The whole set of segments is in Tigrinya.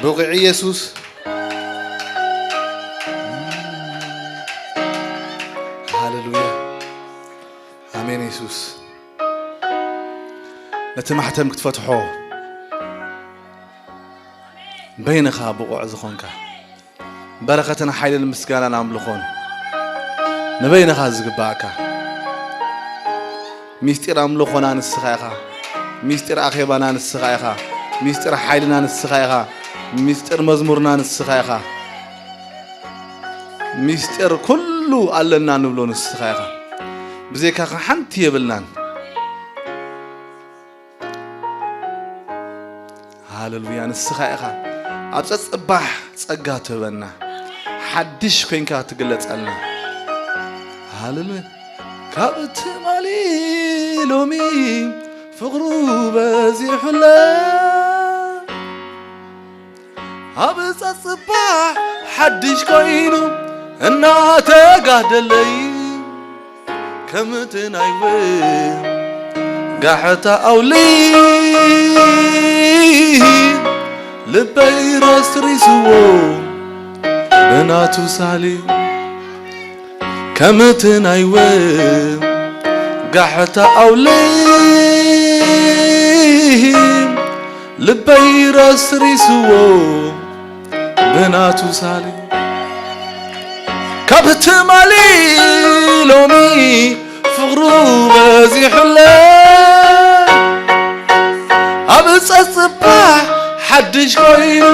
ብቑዕ ኢየሱስ። ሃሌሉያ። ኣሜን። የሱስ ነቲ ማሕተም ክትፈትሖ በይንኻ ብቑዕ ዝኾንካ፣ በረኸትን ሓይልን ምስጋናን ኣምልኾን ንበይንኻ ዝግባእካ። ሚስጢር ኣምልኾና ንስኻ ኢኻ። ሚስጢር ኣኼባና ንስኻ ኢኻ። ሚስጢር ሓይልና ንስኻ ኢኻ። ሚስጢር መዝሙርና ንስኻ ኢኻ። ሚስጢር ኩሉ ኣለና ንብሎ ንስኻ ኢኻ። ብዘይካኻ ሓንቲ የብልናን። ሃሌሉያ። ንስኻ ኢኻ ኣብ ጸጽባሕ ጸጋ ትህበና፣ ሓድሽ ኮይንካ ትግለጸልና። ሃሌሉያ። ካብ ትማሊ ሎሚ ፍቕሩ በዚሑለ፣ ኣብ ጸጽባሕ ሓድሽ ኮይኑ እናተጋደለይ፣ ከምቲ ናይ ወጋሕታ ኣውሊ ልበይ ረስሪስዎ ብናቱ ሳሊ፣ ከምቲ ናይ ወጋሕታ ኣውሊ ልበይ ረስሪስዎ ብናቱ ሳሊ፣ ካብ ትማሊ ሎሚ ፍቕሩ በዚሑለ፣ ኣብ ጸጽባሕ ሓድሽ ኮይኑ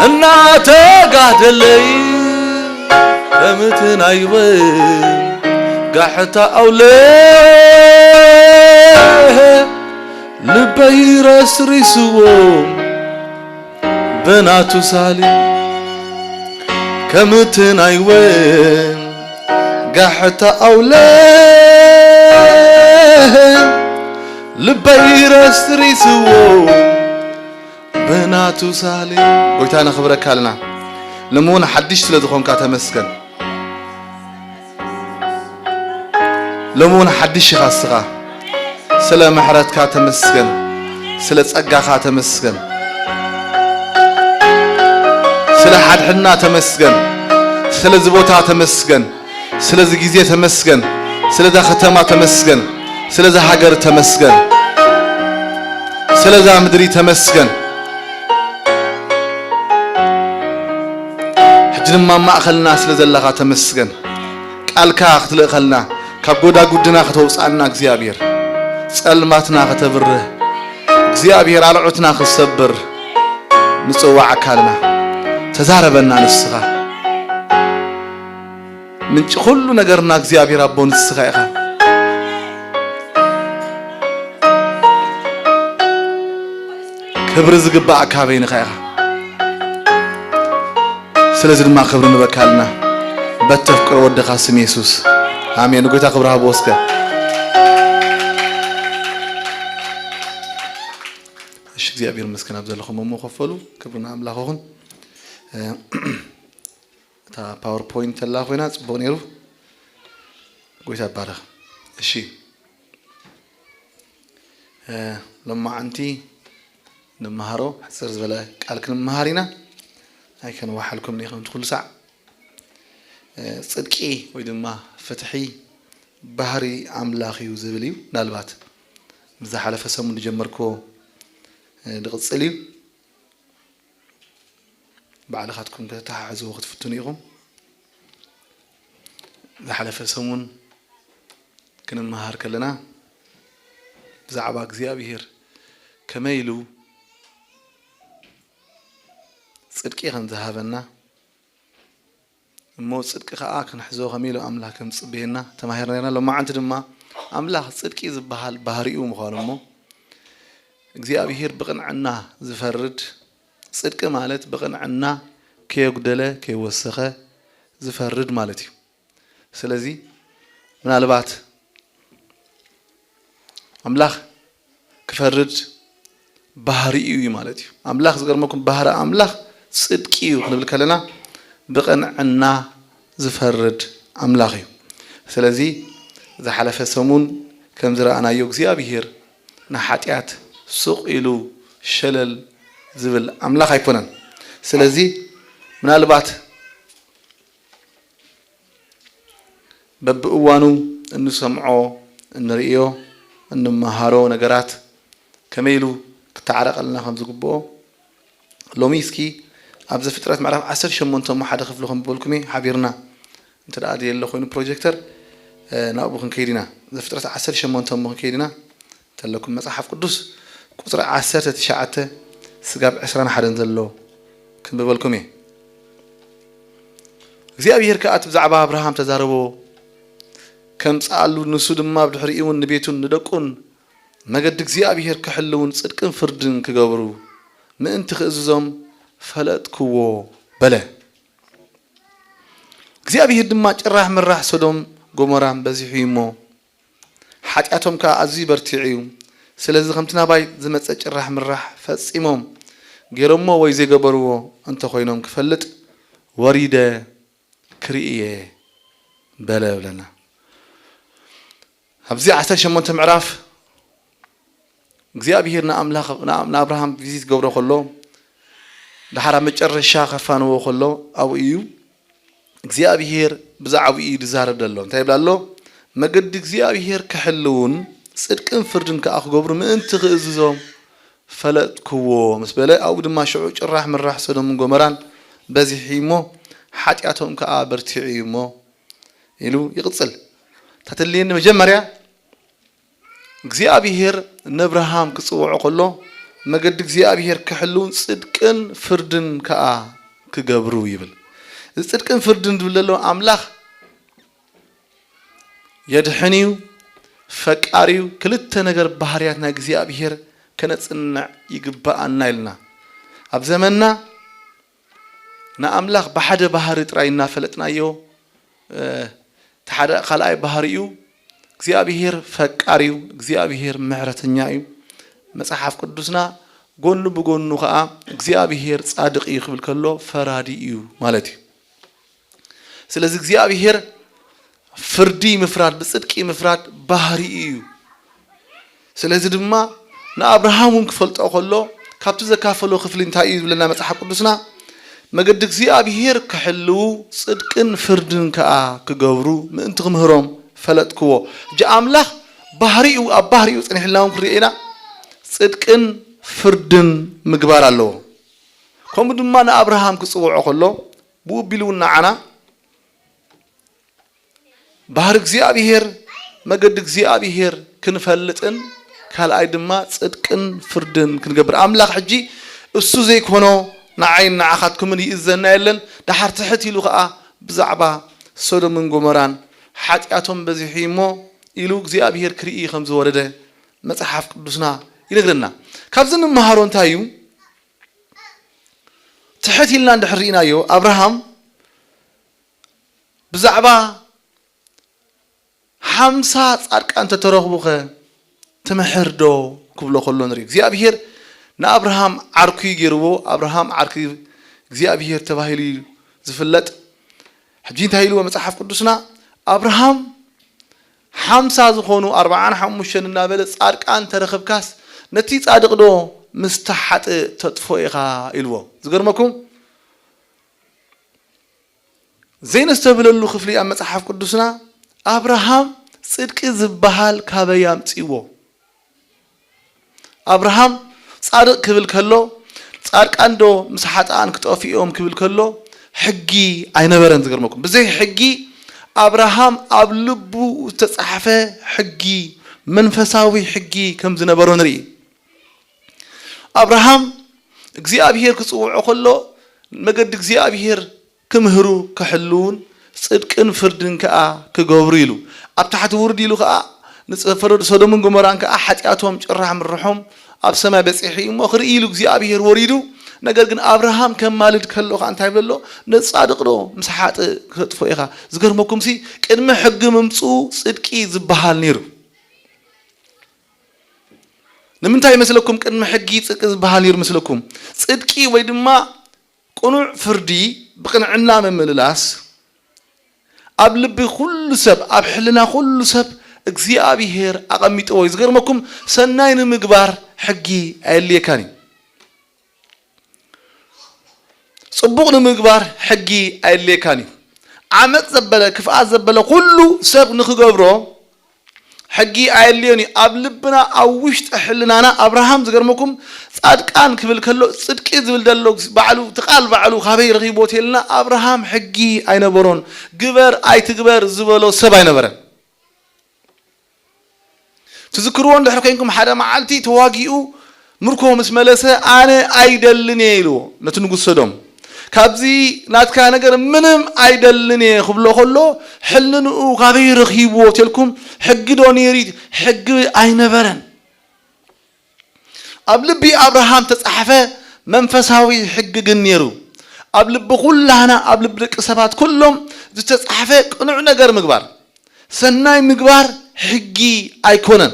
እናተጋደለይ፣ ከምቲ ናይ ወጋሕታ ኣውለ ልበይ ረስሪስዎ ብናቱ ሳሊ፣ ከምቲ ናይ ወጋሕታ ኣውለ ልበይ ረስሪስዎ ብናቱ ሳሊ። ጎይታ ነኽብረካ ኣለና። ሎሚ እውን ሓድሽ ስለ ዝኾንካ ተመስገን። ሎሚ እውን ሓድሽ ኢኻ እስኻ። ስለ ምሕረትካ ተመስገን። ስለ ጸጋኻ ተመስገን። ስለ ሓድሕድና ተመስገን። ስለዚ ቦታ ተመስገን። ስለዚ ግዜ ተመስገን። ስለዛ ከተማ ተመስገን። ስለዛ ሃገር ተመስገን። ስለዛ ምድሪ ተመስገን። ሕጂ ድማ ኣብ ማእኸልና ስለ ዘለኻ ተመስገን። ቃልካ ክትልእኸልና፣ ካብ ጎዳጉድና ከተውፅኣና እግዚኣብሔር፣ ጸልማትና ከተብርህ እግዚኣብሔር፣ ኣልዑትና ክትሰብር ንጽዋዓካ ኣለና። ተዛረበና ንስኻ። ምንጪ ኩሉ ነገርና እግዚኣብሔር ኣቦ ንስኻ ኢኻ። ክብሪ ዝግባኣካ በይንኻ ኢኻ። ስለዚ ድማ ክብሪ ንበካ ኣለና በተፍቅሮ ወድኻ ስም የሱስ። ኣሜን። ንጎይታ ክብሪ ሃብዎ እስከ። እሺ፣ እግዚኣብሔር ይመስገን ኣብ ዘለኹም እሞ ከፈሉ። ክብሪ ንኣምላኽ ይኹን። እ፣ እታ ፓወርፖይንት ተላ ኮይና ጽቡቕ ነይሩ። ጎይታ ይባረኽ። እሺ፣ እ፣ ሎማዓንቲ ንመሃሮ ሕጽር ዝበለ ቃል ክንመሃር ኢና። ኣይከነዋሓልኩም እየ ከምቲ ኩሉ ሳዕ። እ፣ ጽድቂ ወይ ድማ ፍትሒ ባህሪ ኣምላኽ እዩ ዝብል እዩ። ምናልባት ምስ ዝሓለፈ ሰሙን ዝጀመርክዎ፣ እ፣ ዝቕጽል እዩ። ባዕልኻትኩም ከተተሓሕዝዎ ክትፍትኑ ኢኹም። ዝሓለፈ ሰሙን ክንመሃር ከለና ብዛዕባ እግዚኣብሄር ከመይ ኢሉ ጽድቂ ከም ዝሃበና፣ እሞ ጽድቂ ከኣ ክንሕዞ ከመይ ኢሉ ኣምላኽ ከም ዝጽበየና ተማሂርና ኢና። ሎማዓንቲ ድማ ኣምላኽ ጽድቂ ዝበሃል ባህሪኡ ምዃኑ፣ እሞ እግዚኣብሄር ብቕንዕና ዝፈርድ፣ ጽድቂ ማለት ብቕንዕና ከየጉደለ ከይወሰኸ ዝፈርድ ማለት እዩ። ስለዚ ምናልባት ኣምላኽ ክፈርድ ባህሪኡ እዩ ማለት እዩ። ኣምላኽ፣ ዝገርመኩም፣ ባህሪ ኣምላኽ ጽድቂ እዩ ክንብል ከለና ብቕንዕና ዝፈርድ ኣምላኽ እዩ። ስለዚ ዝሓለፈ ሰሙን ከም ዝረኣናዮ እግዚኣብሄር ንሓጢኣት ስቕ ኢሉ ሸለል ዝብል ኣምላኽ ኣይኮነን። ስለዚ ምናልባት በብእዋኑ እንሰምዖ፣ እንርእዮ፣ እንመሃሮ ነገራት ከመይ ኢሉ ክተዓረቐልና ከም ዝግብኦ ሎሚ እስኪ ኣብ ዘፍጥረት ምዕራፍ ዓሰርተ ሸሞንተ እሞ ሓደ ክፍሊ ከም ዝበልኩም እየ ሓቢርና እንተ ደኣ ዘየሎ ኮይኑ ፕሮጀክተር፣ እ፣ ናብኡ ክንከይድ ኢና። ዘፍጥረት ዓሰርተ ሸሞንተ እሞ ክንከይድ ኢና። እንተለኩም መጽሓፍ ቅዱስ ቁጽሪ ዓሰርተ ትሽዓተ ስጋብ ዕስራን ሓደን ዘሎ ክንብበልኩም እየ። እግዚኣብሄር ከኣ እቲ ብዛዕባ ኣብርሃም ተዛረቦ፣ ከምጽኣሉ፣ ንሱ ድማ ብድሕሪኡ እውን ንቤቱን ንደቁን መገዲ እግዚኣብሄር ክሕልውን ጽድቅን ፍርድን ክገብሩ ምእንቲ ክእዝዞም ፈለጥክዎ በለ። እግዚኣብሄር ድማ ጭራሕ ምራሕ ሶዶም ጎሞራን በዚሑ እዩ እሞ፣ ሓጢኣቶም ከኣ ኣዝዩ በርቲዑ እዩ። ስለዚ ከምቲ ናባይ ዝመጸ ጭራሕ ምራሕ ፈጺሞም ገይሮሞ ወይ ዘይገበርዎ እንተኾይኖም ክፈልጥ ወሪደ ክርኢ እየ በለ ብለና። ኣብዚ ዓሰርተ ሸሞንተ ምዕራፍ እግዚኣብሄር ንኣምላኽ፣ ንኣ-፣ ንኣብርሃም ቪዚት ገብሮ ከሎ፣ ደሓር ኣብ መጨረሻ ከፋንዎ ከሎ፣ ኣብኡ እዩ እግዚኣብሄር ብዛዕባኡ እዩ ዝዛረብ ዘሎ። እንታይ ይብል ኣሎ? "መገዲ እግዚኣብሄር ክሕልውን ጽድቅን ፍርድን ከኣ ክገብሩ ምእንቲ ክእዝዞም ፈለጥክዎ" ምስ በለ፣ ኣብኡ ድማ ሽዑ ጭራሕ ምራሕ ሰዶምን ጎመራን በዚሑ እዩ እሞ፣ ሓጢኣቶም ከኣ በርቲዑ እዩ እሞ ኢሉ ይቕጽል። ተትልየኒ መጀመርያ እግዚኣብሄር ነብርሃም ክጽውዖ ከሎ፣ "መገዲ እግዚኣብሄር ክሕልውን ጽድቅን ፍርድን ከኣ ክገብሩ" ይብል። እዚ ጽድቅን ፍርድን ዝብል ዘሎ ኣምላኽ የድሕን እዩ፣ ፈቃር እዩ። ክልተ ነገር ባህርያት ናይ እግዚኣብሄር ከነጽንዕ ይግብኣና ኢልና። ኣብ ዘመንና ንኣምላኽ ብሓደ ባህሪ ጥራይ እናፈለጥናዮ፣ እ፣ እቲ ሓደ ካልኣይ ባህሪኡ እግዚኣብሄር ፈቃር እዩ፣ እግዚኣብሄር ምሕረተኛ እዩ። መጽሓፍ ቅዱስና ጎኑ ብጎኑ ኸኣ እግዚኣብሄር ጻድቕ እዩ ክብል ከሎ ፈራዲ እዩ ማለት እዩ። ስለዚ እግዚኣብሄር ፍርዲ ምፍራድ፣ ብጽድቂ ምፍራድ ባህሪኡ እዩ። ስለዚ ድማ ንኣብርሃም እውን ክፈልጦ ከሎ ካብቲ ዘካፈሎ ክፍሊ እንታይ እዩ ዝብለና መጽሓፍ ቅዱስና? "መገዲ እግዚኣብሄር ክሕልዉ ጽድቅን ፍርድን ከኣ ክገብሩ ምእንቲ ክምህሮም ፈለጥክዎ።" እጂ ኣምላኽ ባህሪኡ፣ ኣብ ባህሪኡ ጸኒሕልና እውን ክንሪኦ ኢና፣ ጽድቅን ፍርድን ምግባር ኣለዎ። ከምኡ ድማ ንኣብርሃም ክጽውዖ ከሎ ብኡ ኣቢሉ እውን ንዓና ባህሪ እግዚኣብሄር፣ መገዲ እግዚኣብሄር ክንፈልጥን ካልኣይ ድማ ጽድቅን ፍርድን ክንገብር። ኣምላኽ ሕጂ እሱ ዘይኮኖ ንዓይን ንዓኻትኩምን ይእዘና የለን። ደሓር ትሕት ኢሉ ኸኣ ብዛዕባ ሶዶምን ጎመራን ሓጢኣቶም በዚሑ እዩ እሞ ኢሉ እግዚኣብሄር ክርኢ ከም ዝወረደ መጽሓፍ ቅዱስና ይነግረና። ካብዚ እንመሃሮ እንታይ እዩ? ትሕት ኢልና እንድሕር ርኢናዮ፣ ኣብርሃም ብዛዕባ ሓምሳ ጻድቃን እንተተረኽቡኸ ትምሕር ዶ ክብሎ ከሎ ንርኢ። እግዚኣብሄር ንኣብርሃም ዓርኩ እዩ ገይርዎ። ኣብርሃም ዓርኪ እግዚኣብሄር ተባሂሉ እዩ ዝፍለጥ። ሕጂ እንታይ ኢልዎ መጽሓፍ ቅዱስና? ኣብርሃም ሓምሳ ዝኾኑ ኣርብዓን ሓሙሽተን እናበለ ጻድቃን እንተረኽብካስ ነቲ ጻድቕ ዶ ምስቲ ሓጥእ ተጥፎ ኢኻ ኢልዎ። ዝገርመኩም ዘይነስተብህለሉ ክፍሊ ኣብ መጽሓፍ ቅዱስና ኣብርሃም ጽድቂ ዝበሃል ካበይ ኣምጺእዎ? ኣብርሃም ጻድቕ ክብል ከሎ ጻድቃን ዶ ምስ ሓጥኣን ክጠፍኡ እዮም ክብል ከሎ ሕጊ ኣይነበረን። ዝገርመኩም ብዘይ ሕጊ ኣብርሃም ኣብ ልቡ ዝተጻሕፈ ሕጊ መንፈሳዊ ሕጊ ከም ዝነበሮ ንርኢ። ኣብርሃም እግዚኣብሄር ክጽውዖ ከሎ መገዲ እግዚኣብሄር ክምህሩ ክሕልውን ጽድቅን ፍርድን ከኣ ክገብሩ ኢሉ ኣብ ታሕቲ ውርድ ኢሉ ከኣ ንጽ-፣ ፈረዶ ሶዶምን ጎሞራን ከኣ ሓጢኣቶም ጭራሕ ምርሖም ኣብ ሰማይ በጺሑ እዩ እሞ ክርኢ ኢሉ እግዚኣብሄር ወሪዱ። ነገር ግን ኣብርሃም ከማልድ ከሎ ከኣ እንታይ ይብሎ ኣሎ? "ነጻድቕ ዶ ምስ ሓጥእ ክተጥፎ ኢኻ?" ዝገርመኩምሲ ቅድሚ ሕጊ ምምጽኡ ጽድቂ ዝበሃል ነይሩ። ንምንታይ ይመስለኩም ቅድሚ ሕጊ ጽድቂ ዝበሃል ነይሩ መስለኩም? ጽድቂ ወይ ድማ ቅኑዕ ፍርዲ ብቕንዕና ምምልላስ ኣብ ልቢ ኩሉ ሰብ፣ ኣብ ሕልና ኩሉ ሰብ እግዚኣብሄር ኣቐሚጥዎ እዩ። ዝገርመኩም ሰናይ ንምግባር ሕጊ ኣየድልየካን እዩ። ጽቡቕ ንምግባር ሕጊ ኣየድልየካን እዩ። ዓመጽ ዘበለ፣ ክፍኣት ዘበለ ኩሉ ሰብ ንኽገብሮ ሕጊ ኣየድልዮን እዩ። ኣብ ልብና፣ ኣብ ውሽጢ ሕልናና፣ ኣብርሃም ዝገርመኩም፣ ጻድቃን ክብል ከሎ፣ ጽድቂ ዝብል ዘሎ ባዕሉ፣ እቲ ቃል ባዕሉ ካበይ ረኺብዎ ተልና፣ ኣብርሃም ሕጊ ኣይነበሮን። ግበር ኣይትግበር ዝበሎ ሰብ ኣይነበረን። ትዝክርዎ እንድሕር ኮይንኩም፣ ሓደ መዓልቲ ተዋጊኡ ምርኮ ምስ መለሰ፣ ኣነ ኣይደልን እየ ኢልዎ ነቲ ንጉስ ሰዶም። ካብዚ ናትካ ነገር ምንም ኣይደልን እየ ክብሎ ከሎ፣ ሕልንኡ ካበይ ረኺብዎ ተልኩም? ሕጊ ዶ ነይሩ? ሕጊ ኣይነበረን። ኣብ ልቢ ኣብርሃም ተጻሕፈ መንፈሳዊ ሕጊ ግን ነይሩ። ኣብ ልቢ ኩላህና፣ ኣብ ልቢ ደቂ ሰባት ኩሎም ዝተጻሕፈ ቅኑዕ ነገር ምግባር፣ ሰናይ ምግባር ሕጊ ኣይኮነን።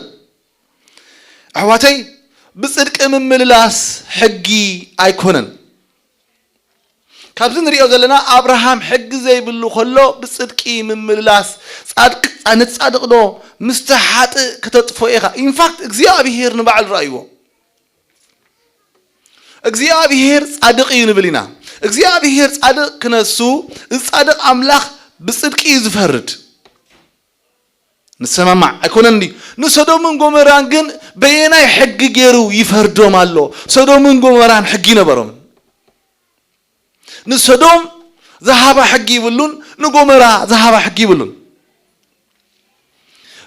ኣሕዋተይ፣ ብጽድቂ ምምልላስ ሕጊ ኣይኮነን። ካብዚ ንሪኦ ዘለና ኣብርሃም ሕጊ ዘይብሉ ከሎ ብጽድቂ ምምልላስ፣ ጻድቅ፣ ንጻድቕ ዶ ምስቲ ሓጥእ ከተጥፎ ኢኻ? ኢንፋክት እግዚኣብሄር ንባዕሉ ረኣይዎ። እግዚኣብሄር ጻድቕ እዩ ንብል ኢና። እግዚኣብሄር ጻድቕ ክነሱ፣ እዚ ጻድቕ ኣምላኽ ብጽድቂ እዩ ዝፈርድ። ንሰማማዕ ኣይኮነን ድዩ? ንሶዶምን ጎመራን ግን በየናይ ሕጊ ገይሩ ይፈርዶም ኣሎ? ሶዶምን ጎመራን ሕጊ ነበሮም። ንሶዶም ዝሃባ ሕጊ ይብሉን፣ ንጎመራ ዝሃባ ሕጊ ይብሉን።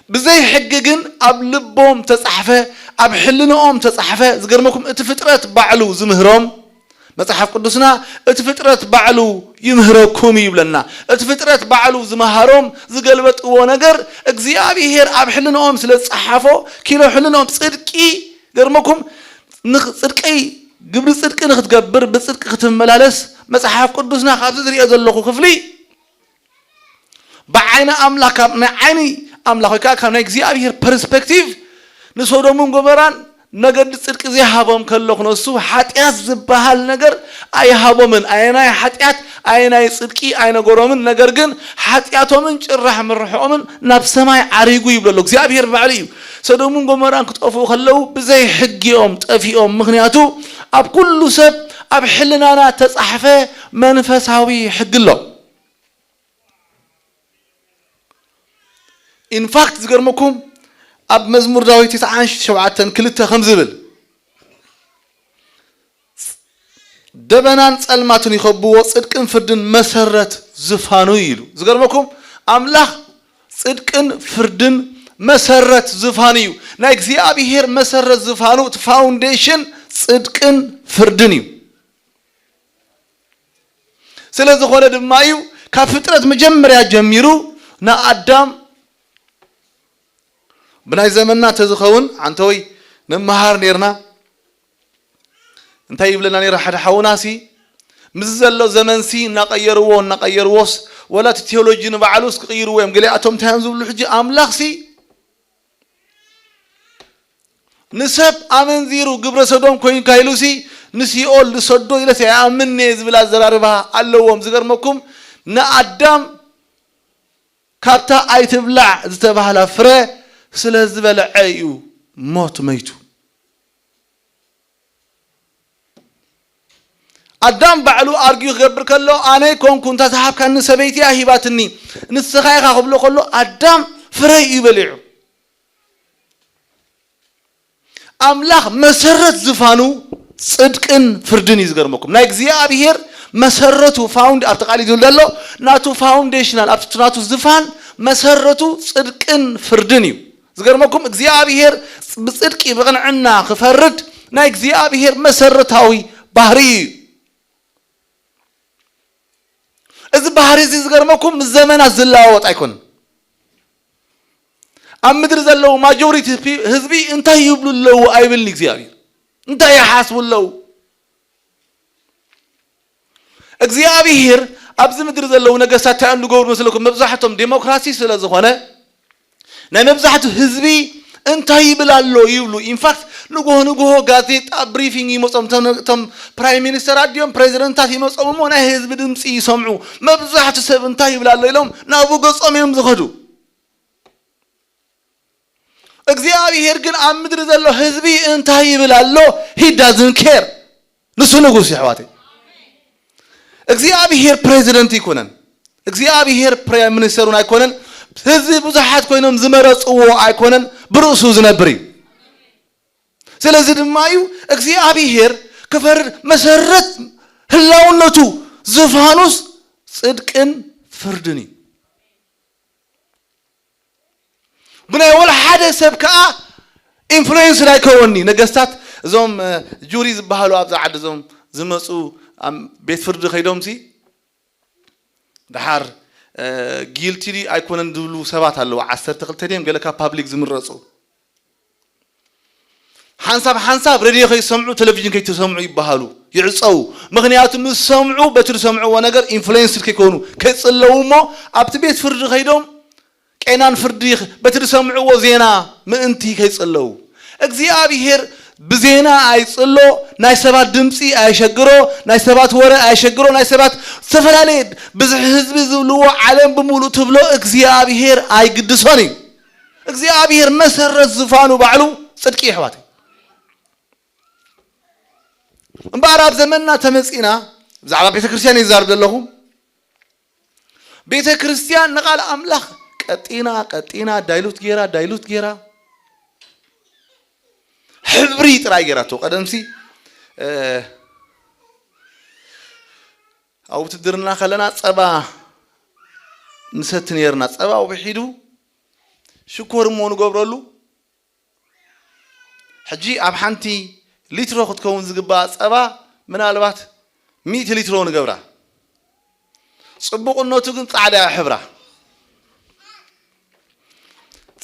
ብዘይ ሕጊ ግን ኣብ ልቦም ተጻሕፈ፣ ኣብ ሕልንኦም ተጻሕፈ። ዝገርመኩም፣ እቲ ፍጥረት ባዕሉ ዝምህሮም፣ መጽሓፍ ቅዱስና እቲ ፍጥረት ባዕሉ ይምህረኩም እዩ ይብለና። እቲ ፍጥረት ባዕሉ ዝመሃሮም፣ ዝገልበጥዎ ነገር እግዚኣብሄር ኣብ ሕልንኦም ስለ ዝጸሓፎ፣ ኪሎ ሕልንኦም ጽድቂ፣ ገርመኩም፣ ንኽ-፣ ጽድቀይ፣ ግብሪ ጽድቂ ንኽትገብር፣ ብጽድቂ ክትመላለስ፣ መጽሓፍ ቅዱስና ካብዚ ዝሪኦ ዘለኹ ክፍሊ፣ ብዓይኒ ኣምላኽ፣ ካብ ናይ ዓይኒ ኣምላኽ ወይ ከዓ ካብ ናይ እግዚኣብሄር ፐርስፔክቲቭ፣ ንሶዶምን ጎመራን መገዲ ጽድቂ ዘይሃቦም ከሎ ክነሱ፣ ሓጢኣት ዝበሃል ነገር ኣይሃቦምን። ኣየናይ ሓጢኣት፣ ኣየናይ ጽድቂ ኣይነገሮምን። ነገር ግን ሓጢኣቶምን ጭራሕ ምርሕቖምን ናብ ሰማይ ዓሪጉ ይብሎ ኣሎ እግዚኣብሄር ባዕሉ እዩ። ሶዶምን ጎመራን ክጠፍኡ ከለዉ ብዘይ ሕጊኦም ጠፊኦም። ምኽንያቱ ኣብ ኩሉ ሰብ፣ ኣብ ሕልናና ተጻሕፈ መንፈሳዊ ሕጊ ኣሎ። ኢንፋክት ዝገርመኩም፣ ኣብ መዝሙር ዳዊት ትስዓን ሸውዓተን ክልተ ከምዚ ይብል፣ "ደበናን ጸልማትን ይኸብዎ፣ ጽድቅን ፍርድን መሰረት ዝፋኑ" እዩ ኢሉ። ዝገርመኩም፣ ኣምላኽ ጽድቅን ፍርድን መሰረት ዝፋኑ እዩ። ናይ እግዚኣብሄር መሰረት ዝፋኑ፣ እቲ ፋውንዴሽን፣ ጽድቅን ፍርድን እዩ። ስለ ዝኾነ ድማ እዩ ካብ ፍጥረት መጀመርያ ጀሚሩ ንኣዳም፣ ብናይ ዘመንና ተዝኸውን፣ ዓንተወይ፣ ንመሃር ኔርና። እንታይ ይብለና ኔሩ ሓደ ሓውናሲ፣ ምስ ዘሎ ዘመንሲ እናቐየርዎ፣ እናቐየርዎስ፣ ወላ እቲ ቴዎሎጂ ንባዕሉስ ክቕይርዎ እዮም። ገሊኣቶም እንታይ እዮም ዝብሉ ሕጂ? ኣምላኽሲ ንሰብ ኣመንዚሩ ግብረ ሰዶም ኮይንካ ኢሉሲ ንሲኦል ዝሰዶ ኢለስ ኣይኣምን'የ ዝብል ኣዘራርባ ኣለዎም። ዝገርመኩም፣ ንኣዳም ካብታ ኣይትብላዕ ዝተባህላ ፍረ ስለ ዝበልዐ እዩ ሞት መይቱ። ኣዳም ባዕሉ ኣርግዩ ክገብር ከሎ፣ ኣነ ኣይኮንኩን፣ እታ ዝሃብካኒ ሰበይቲ እያ ሂባትኒ፣ ንስኻ ኢኻ ክብሎ ከሎ፣ ኣዳም ፍረ እዩ በሊዑ። ኣምላኽ መሰረት ዝፋኑ ጽድቅን ፍርድን እዩ። ዝገርመኩም፣ ናይ እግዚኣብሄር መሰረቱ፣ ፋውንድ፣ ኣብቲ ቃል እዩ ዝብል ዘሎ፣ ናቱ ፋውንዴሽናል፣ ኣብቲ ናቱ ዝፋን መሰረቱ ጽድቅን ፍርድን እዩ። ዝገርመኩም፣ እግዚኣብሄር ብጽድቂ ብቕንዕና ክፈርድ ናይ እግዚኣብሄር መሰረታዊ ባህሪ እዩ። እዚ ባህሪ እዚ፣ ዝገርመኩም፣ ምስ ዘመናት ዝለዋወጥ ኣይኮነን። ኣብ ምድሪ ዘለዉ ማጆሪቲ ህዝቢ እንታይ ይብሉ ኣለዉ ኣይብልን እግዚኣብሄር። እንታይ ይሓስቡ ኣለዉ? እግዚኣብሄር ኣብዚ ምድሪ ዘለዉ ነገስታት እንታይ እዮም ዝገብሩ መስለኩም? መብዛሕቶም ዴሞክራሲ ስለ ዝኾነ፣ ናይ መብዛሕቱ ህዝቢ እንታይ ይብል ኣሎ ይብሉ። ኢንፋክት፣ ንግሆ ንግሆ ጋዜጣ ብሪፊንግ ይመጾም። እቶም፣ እቶም ፕራይም ሚኒስተራት ድዮም ፕሬዚደንታት ይመጾም እሞ ናይ ህዝቢ ድምፂ ይሰምዑ። መብዛሕቱ ሰብ እንታይ ይብል ኣሎ ኢሎም ናብኡ ገጾም እዮም ዝኸዱ። እግዚኣብሄር ግን ኣብ ምድሪ ዘሎ ህዝቢ እንታይ ይብል ኣሎ? He doesn't care። ንሱ ንጉስ እዩ፣ ኣሕዋተይ። እግዚኣብሔር ፕሬዚደንት ኣይኮነን። እግዚኣብሔር ፕራይም ሚኒስተር እውን ኣይኮነን። ህዝቢ ብዙሓት ኮይኖም ዝመረፅዎ ኣይኮነን፣ ብርእሱ ዝነብር እዩ። ስለዚ ድማ እዩ እግዚኣብሔር ክፈርድ፣ መሰረት ህላውነቱ፣ ዝፋኑስ ጽድቅን ፍርድን እዩ። ብናይ ወላ ሓደ ሰብ ከዓ ኢንፍሉዌንስ ኣይከወኒ። ነገስታት እዞም ጁሪ ዝበሃሉ ኣብዛ ዓዲ እዞም ዝመፁ ቤት ፍርዲ ከይዶምሲ፣ ደሓር ጊልቲ ኣይኮነን ዝብሉ ሰባት ኣለዉ። ዓሰርተ ክልተ ድዮም ገለ ካብ ፓብሊክ ዝምረፁ። ሓንሳብ ሓንሳብ ሬድዮ ከይሰምዑ፣ ቴሌቪዥን ከይትሰምዑ ይበሃሉ፣ ይዕፀዉ። ምክንያቱ ምስ ሰምዑ በቲ ዝሰምዕዎ ነገር ኢንፍሉዌንስድ ከይኮኑ፣ ከይፅለዉ እሞ ኣብቲ ቤት ፍርዲ ከይዶም ቄናን ፍርዲ በቲ ዝሰምዕዎ ዜና ምእንቲ ከይፅለዉ። እግዚኣብሔር ብዜና ኣይፅሎ፣ ናይ ሰባት ድምፂ ኣየሸግሮ፣ ናይ ሰባት ወረ ኣየሸግሮ፣ ናይ ሰባት ዝተፈላለየ ብዝሒ ህዝቢ ዝብልዎ ዓለም ብምሉእ ትብሎ እግዚኣብሔር ኣይግድሶን እዩ። እግዚኣብሔር መሰረት ዝፋኑ ባዕሉ ጽድቂ እዩ ኣሕዋተይ። እምበኣር ኣብ ዘመንና ተመጺእና ብዛዕባ ቤተ ክርስቲያን ይዛርብ ዘለኹ። ቤተ ክርስቲያን ንቓል ኣምላኽ ቀጢና ቀጢና ዳይሉት ጌራ ዳይሉት ጌራ ሕብሪ ጥራይ ጌራቶ። ቀደምሲ ኣብ ውትድርና ከለና ጸባ ንሰቲ ነርና። ጸባ ውሒዱ ሽኮር እሞ ንገብረሉ። ሕጂ ኣብ ሓንቲ ሊትሮ ክትከውን ዝግባኣ ጸባ ምናልባት ሚእቲ ሊትሮ ንገብራ። ጽቡቕነቱ ግን ጻዕዳ እያ ሕብራ።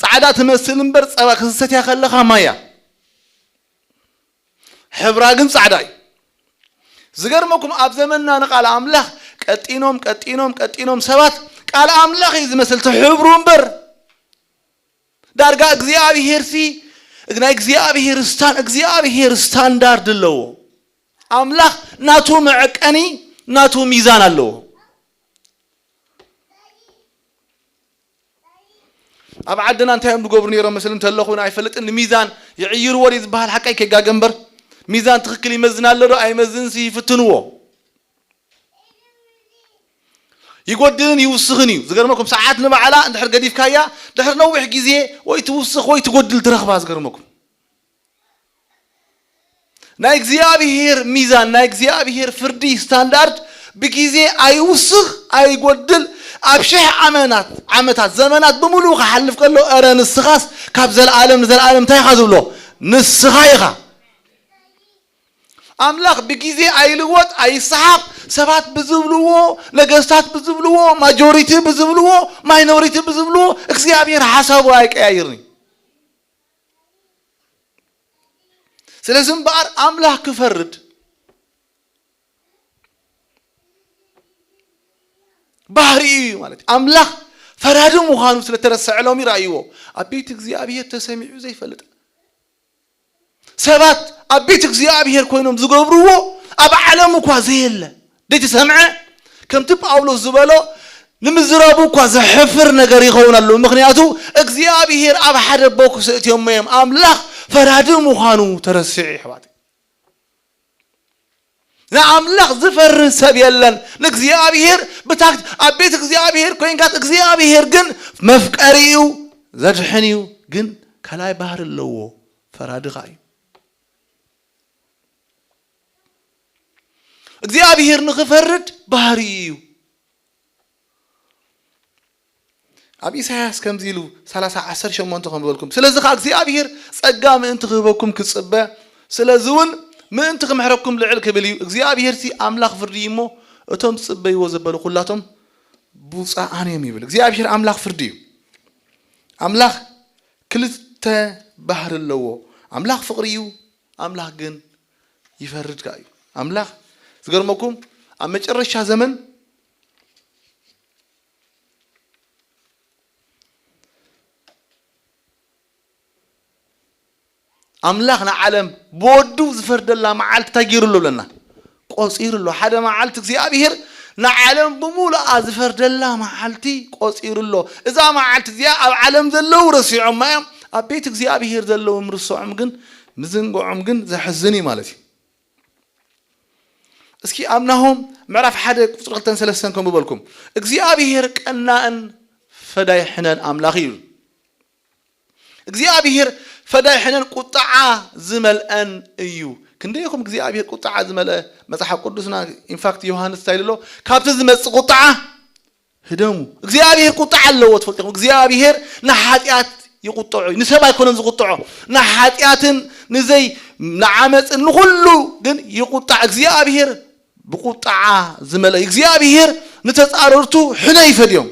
ጻዕዳ ትመስል እምበር ጸባ ክትሰትያ ከለኻ ማያ። ሕብራ ግን ጻዕዳ እዩ። ዝገርመኩም ኣብ ዘመንና ንቃል ኣምላኽ ቀጢኖም ቀጢኖም ቀጢኖም ሰባት ቃል ኣምላኽ እዩ ዝመስል እቲ ሕብሩ እምበር ዳርጋ እግዚኣብሔር ሲ ናይ እግዚኣብሔር ስታን እግዚኣብሔር ስታንዳርድ ኣለዎ። ኣምላኽ ናቱ መዐቀኒ ናቱ ሚዛን ኣለዎ። ኣብ ዓድና እንታይ እዮም ዝገብሩ ነይሮም መስል እንተለኹ ኣይፈልጥን። ንሚዛን ይዕይርዎ ድዩ ዝበሃል ሓቀይ ከይጋገ እምበር ሚዛን ትኽክል ይመዝን ኣሎ ዶ ኣይመዝንሲ ይፍትንዎ። ይጎድልን ይውስኽን እዩ። ዝገርመኩም ሰዓት ንባዕላ እንድሕር ገዲፍካያ ድሕር ነዊሕ ግዜ ወይ ትውስኽ ወይ ትጎድል ትረኽባ። ዝገርመኩም ናይ እግዚኣብሔር ሚዛን ናይ እግዚኣብሔር ፍርዲ ስታንዳርድ ብግዜ ኣይውስኽ ኣይጎድል። ኣብ ሽሕ ዓመናት ዓመታት ዘመናት ብምሉእ ክሓልፍ ከሎ እረ ንስኻስ ካብ ዘለኣለም ንዘለኣለም እንታይ ኢኻ ዝብሎ ንስኻ ኢኻ። ኣምላኽ ብግዜ ኣይልወጥ ኣይሰሓቕ። ሰባት ብዝብልዎ ነገስታት ብዝብልዎ ማጆሪቲ ብዝብልዎ ማይኖሪቲ ብዝብልዎ እግዚኣብሔር ሓሳቡ ኣይቀያይርን። ስለዚ እምበኣር ኣምላኽ ክፈርድ ባህሪኡ እዩ ማለት እዩ። ኣምላኽ ፈራዲ ምዃኑ ስለተረሰዐሎም ይረኣይዎ። ኣብ ቤት እግዚኣብሔር ተሰሚዑ ዘይፈልጥ ሰባት ኣብ ቤት እግዚኣብሔር ኮይኖም ዝገብርዎ ኣብ ዓለም እኳ ዘየለ ዘይተሰምዐ ከምቲ ጳውሎስ ዝበሎ ንምዝራቡ እኳ ዘሕፍር ነገር ይኸውን ኣሎ። ምክንያቱ እግዚኣብሔር ኣብ ሓደ ቦክስ እትዮሞ እዮም። ኣምላኽ ፈራዲ ምዃኑ ተረሲዑ ይሕዋት። ንኣምላኽ ዝፈርህ ሰብ የለን። ንእግዚኣብሔር ብታክት ኣብ ቤት እግዚኣብሔር ኮይንካት እግዚኣብሔር ግን መፍቀሪ እዩ፣ ዘድሕን እዩ። ግን ካልኣይ ባህሪ ኣለዎ፣ ፈራድኻ እዩ። እግዚኣብሔር ንኽፈርድ ባህሪ እዩ። ኣብ ኢሳያስ ከምዚ ኢሉ ሰላሳ ዓሰርተ ሸሞንተ ከም ዝበልኩም ስለዚ ከዓ እግዚኣብሔር ጸጋ ምእንቲ ክህበኩም ክጽበ ስለዚ እውን ምእንቲ ክምሕረኩም ልዕል ክብል እዩ። እግዚኣብሔር ሲ ኣምላኽ ፍርዲ እዩ እሞ እቶም ትጽበይዎ ዘበሉ ኩላቶም ብፁዓን እዮም ይብል። እግዚኣብሔር ኣምላኽ ፍርዲ እዩ። ኣምላኽ ክልተ ባህሪ ኣለዎ። ኣምላኽ ፍቕሪ እዩ። ኣምላኽ ግን ይፈርድ ከዓ እዩ። ኣምላኽ ዝገርመኩም ኣብ መጨረሻ ዘመን ኣምላኽ ንዓለም ብወዱ ዝፈርደላ መዓልቲ እንታይ ገይሩ ኣሎ ብለና? ቆጺሩ ኣሎ። ሓደ መዓልቲ እግዚኣብሔር ንዓለም ብምሉኣ ዝፈርደላ መዓልቲ ቆጺሩ ኣሎ። እዛ መዓልቲ እዚኣ ኣብ ዓለም ዘለዉ ረሲዖማ እዮም። ኣብ ቤት እግዚኣብሔር ዘለዉ ምርሶዖም ግን ምዝንግዖም ግን ዘሕዝን እዩ ማለት እዩ። እስኪ ኣብ ናሆም ምዕራፍ ሓደ ቁፅሪ ክልተን ሰለስተን ከም ዝበልኩም እግዚኣብሔር ቀናእን ፈዳይ ሕነን ኣምላኽ እዩ። እግዚኣብሔር ፈዳይ ሕነን ቁጥዓ ዝመልአን እዩ። ክንደይኩም እግዚኣብሔር ቁጥዓ ዝመልአ መጽሓፍ ቅዱስና? ኢንፋክት ዮሃንስ እንታይ ኢሉ ኣሎ? ካብቲ ዝመጽእ ቁጥዓ ህደሙ። እግዚኣብሔር ቁጥዓ ኣለዎ፣ ትፈልጡ ኢኹም። እግዚኣብሔር ንሓጢኣት ይቁጥዖ እዩ። ንሰብ ኣይኮነን ዝቁጥዖ፣ ንሓጢኣትን ንዘይ ንዓመፅን ንኩሉ ግን ይቁጣዕ። እግዚኣብሔር ብቁጣዓ ዝመልአ እዩ። እግዚኣብሔር ንተፃረርቱ ሕነ ይፈድዮም፣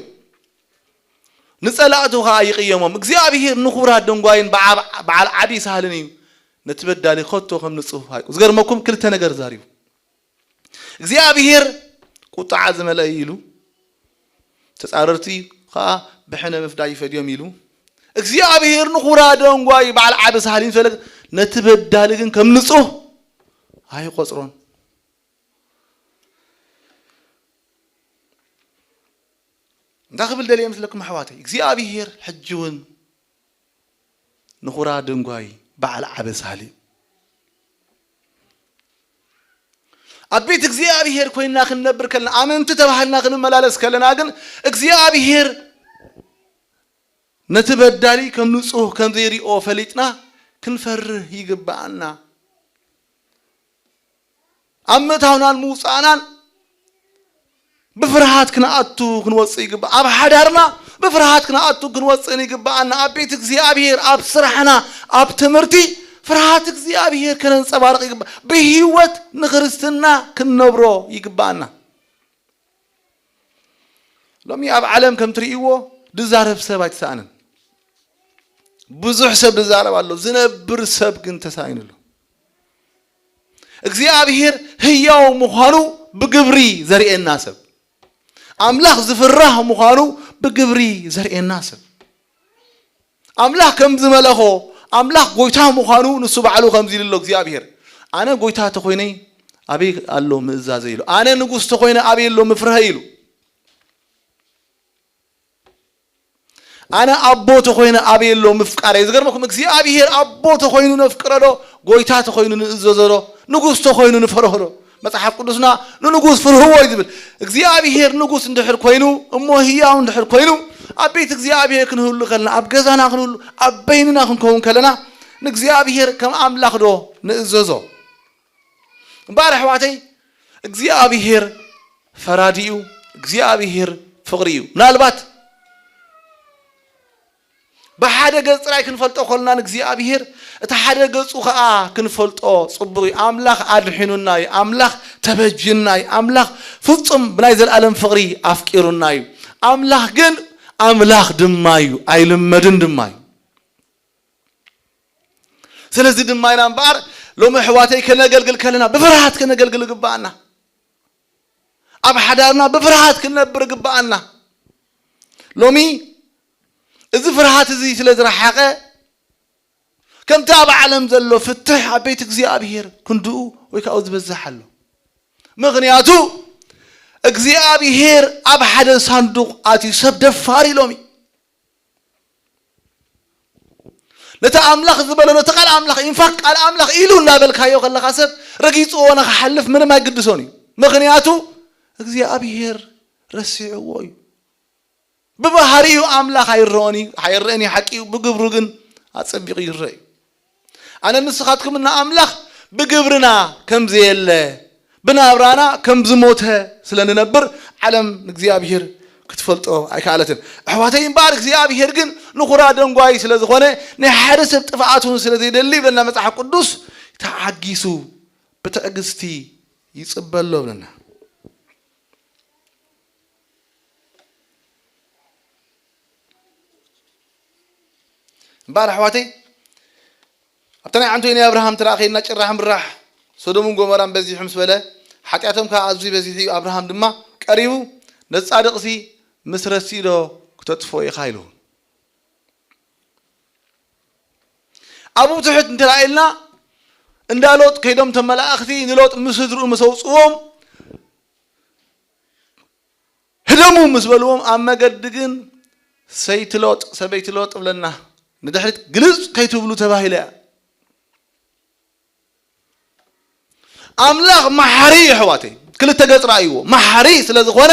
ንፀላእቱ ከዓ ይቅየሞም። እግዚኣብሔር ንኹራ ደንጓይን በዓ- በዓል ዓብዪ ሳህልን እዩ፣ ነቲ በዳሊ ከቶ ከም ንፁህ ኣይቁ ዝገርመኩም ክልተ ነገር ዛሪቡ። እግዚኣብሔር ቁጣዓ ዝመልአ እዩ ኢሉ፣ ተፃረርቲ ከዓ ብሕነ ምፍዳይ ይፈድዮም ኢሉ። እግዚኣብሔር ንኹራ ደንጓይ በዓል ዓቢ ሳህል ይፈለግ፣ ነቲ በዳሊ ግን ከም ንፁህ ኣይቆፅሮን። እንታይ ክብል ደልየ ምስለኩም ኣሕዋተይ? እግዚኣብሔር ሕጂ እውን ንኹራ ደንጓይ በዓል ዓበ ሳህል እዩ። ኣብ ቤት እግዚኣብሔር ኮይንና ክንነብር ከለና፣ ኣመንቲ ተባሂልና ክንመላለስ ከለና ግን እግዚኣብሔር ነቲ በዳሊ ከም ንጹህ ከም ዘይሪኦ ፈሊጥና ክንፈርህ ይግብኣና። ኣብ ምእታውናን ምውጻእናን ብፍርሃት ክንኣቱ ክንወጽእ ይግባእ። ኣብ ሓዳርና ብፍርሃት ክንኣቱ ክንወጽእን ይግባኣና። ኣብ ቤት እግዚኣብሔር፣ ኣብ ስራሕና፣ ኣብ ትምህርቲ ፍርሃት እግዚኣብሔር ከነንጸባርቕ ይግባእ። ብህይወት ንክርስትና ክንነብሮ ይግባኣና። ሎሚ ኣብ ዓለም ከም ትርእይዎ ድዛረብ ሰብ ኣይተሳእንን። ብዙሕ ሰብ ድዛረብ ኣሎ፣ ዝነብር ሰብ ግን ተሳኢኑ ኣሎ። እግዚኣብሔር ህያው ምዃኑ ብግብሪ ዘርእየና ሰብ፣ ኣምላኽ ዝፍራህ ምዃኑ ብግብሪ ዘርእየና ሰብ፣ ኣምላኽ ከም ዝመለኾ፣ ኣምላኽ ጎይታ ምዃኑ ንሱ ባዕሉ ከምዚ ኢሉ ኣሎ እግዚኣብሔር፣ ኣነ ጎይታ ተኾይነ ኣበይ ኣሎ ምእዛዘ ኢሉ፣ ኣነ ንጉስ ተኾይነ ኣበይ ኣሎ ምፍርሀ ኢሉ። ኣነ ኣቦ ተኾይነ ኣበይ ኣሎ ምፍቃረይ። ዝገርመኩም እግዚኣብሔር ኣቦ ተኾይኑ ነፍቅረዶ፣ ጎይታ ተኾይኑ ንእዘዘዶ፣ ንጉስ ተኾይኑ ንፈርሆዶ። መጽሓፍ ቅዱስና ንንጉስ ፍርህዎ እዩ ዝብል። እግዚኣብሔር ንጉስ እንድሕር ኮይኑ እሞ ህያው እንድሕር ኮይኑ ኣብ ቤት እግዚኣብሔር ክንህሉ ከለና፣ ኣብ ገዛና ክንህሉ፣ ኣብ በይንና ክንከውን ከለና ንእግዚኣብሔር ከም ኣምላኽ ዶ ንእዘዞ? እምበኣር ኣሕዋተይ እግዚኣብሔር ፈራዲ እዩ። እግዚኣብሔር ፍቕሪ እዩ። ምናልባት ብሓደ ገጽ ጥራይ ክንፈልጦ ከለና ንእግዚኣብሔር እቲ ሓደ ገጹ ኸዓ ክንፈልጦ ጽቡቕ እዩ። ኣምላኽ ኣድሒኑና እዩ። ኣምላኽ ተበጅና እዩ። ኣምላኽ ፍጹም ብናይ ዘለኣለም ፍቕሪ ኣፍቂሩና እዩ። ኣምላኽ ግን ኣምላኽ ድማ እዩ። ኣይልመድን ድማ እዩ። ስለዚ ድማ ኢና እምበኣር ሎሚ ኣሕዋተይ ከነገልግል ከለና ብፍርሃት ከነገልግል ይግብኣና። ኣብ ሓዳርና ብፍርሃት ክንነብር ይግብኣና። ሎሚ እዚ ፍርሃት እዚ ስለ ዝረሓቐ ከምቲ ኣብ ዓለም ዘሎ ፍትሕ ኣብ ቤት እግዚኣብሔር ክንድኡ ወይ ከዓ ዝበዝሕ ኣሎ። ምኽንያቱ እግዚኣብሔር ኣብ ሓደ ሳንዱቕ ኣትዩ ሰብ ደፋር እዩ ሎሚ። ነቲ ኣምላኽ ዝበሎ ነቲ ቃል ኣምላኽ ኢንፋክት ቃል ኣምላኽ ኢሉ እንዳበልካዮ ከለኻ ሰብ ረጊፅዎ ንክሓልፍ ምንም ኣይግድሶን እዩ። ምኽንያቱ እግዚኣብሔር ረሲዕዎ እዩ። ብባህሪኡ ኣምላኽ ኣይረኦን እዩ፣ ኣይረአን እዩ ሓቂ እዩ። ብግብሩ ግን ኣጸቢቑ ይረአ እዩ። ኣነ ንስኻትኩም እና ኣምላኽ ብግብርና ከም ዘየለ ብናብራና ከም ዝሞተ ስለ ንነብር ዓለም ንእግዚኣብሔር ክትፈልጦ ኣይከኣለትን። ኣሕዋተይ እምበኣር እግዚኣብሔር ግን ንኹራ ደንጓይ ስለ ዝኾነ ናይ ሓደ ሰብ ጥፍኣት እውን ስለ ዘይደሊ ይብለና መጽሓፍ ቅዱስ፣ ተዓጊሱ ብትዕግስቲ ይጽበ ኣሎ ይብለና። እምበኣር ኣሕዋተይ ኣብታ ናይ ዓንቶይ ናይ ኣብርሃም ተራእኸይና ጭራሕ ምራሕ ሶዶምን ጎመራን በዚሑ ምስ በለ ሓጢኣቶም ከዓ ኣዝዩ በዚሑ እዩ። ኣብርሃም ድማ ቀሪቡ ነዚ ጻድቕሲ ምስ ረሲእዶ ክተጥፍኦ ኢኻ ኢሉ። ኣብኡ ትሕት እንተ ኢልና እንዳ ሎጥ ከይዶም ተመላእኽቲ ንሎጥ ምስ ስድርኡ ምስ ኣውፅዎም ህደሙ ምስ በልዎም ኣብ መገዲ ግን ሰይቲ ሎጥ ሰበይቲ ሎጥ ብለና ንድሕሪት ግልፅ ከይትብሉ ተባሂለ እያ። ኣምላኽ መሓሪ እዩ ኣሕዋተይ። ክልተ ገጽ ረኣይዎ። መሓሪ ስለ ዝኾነ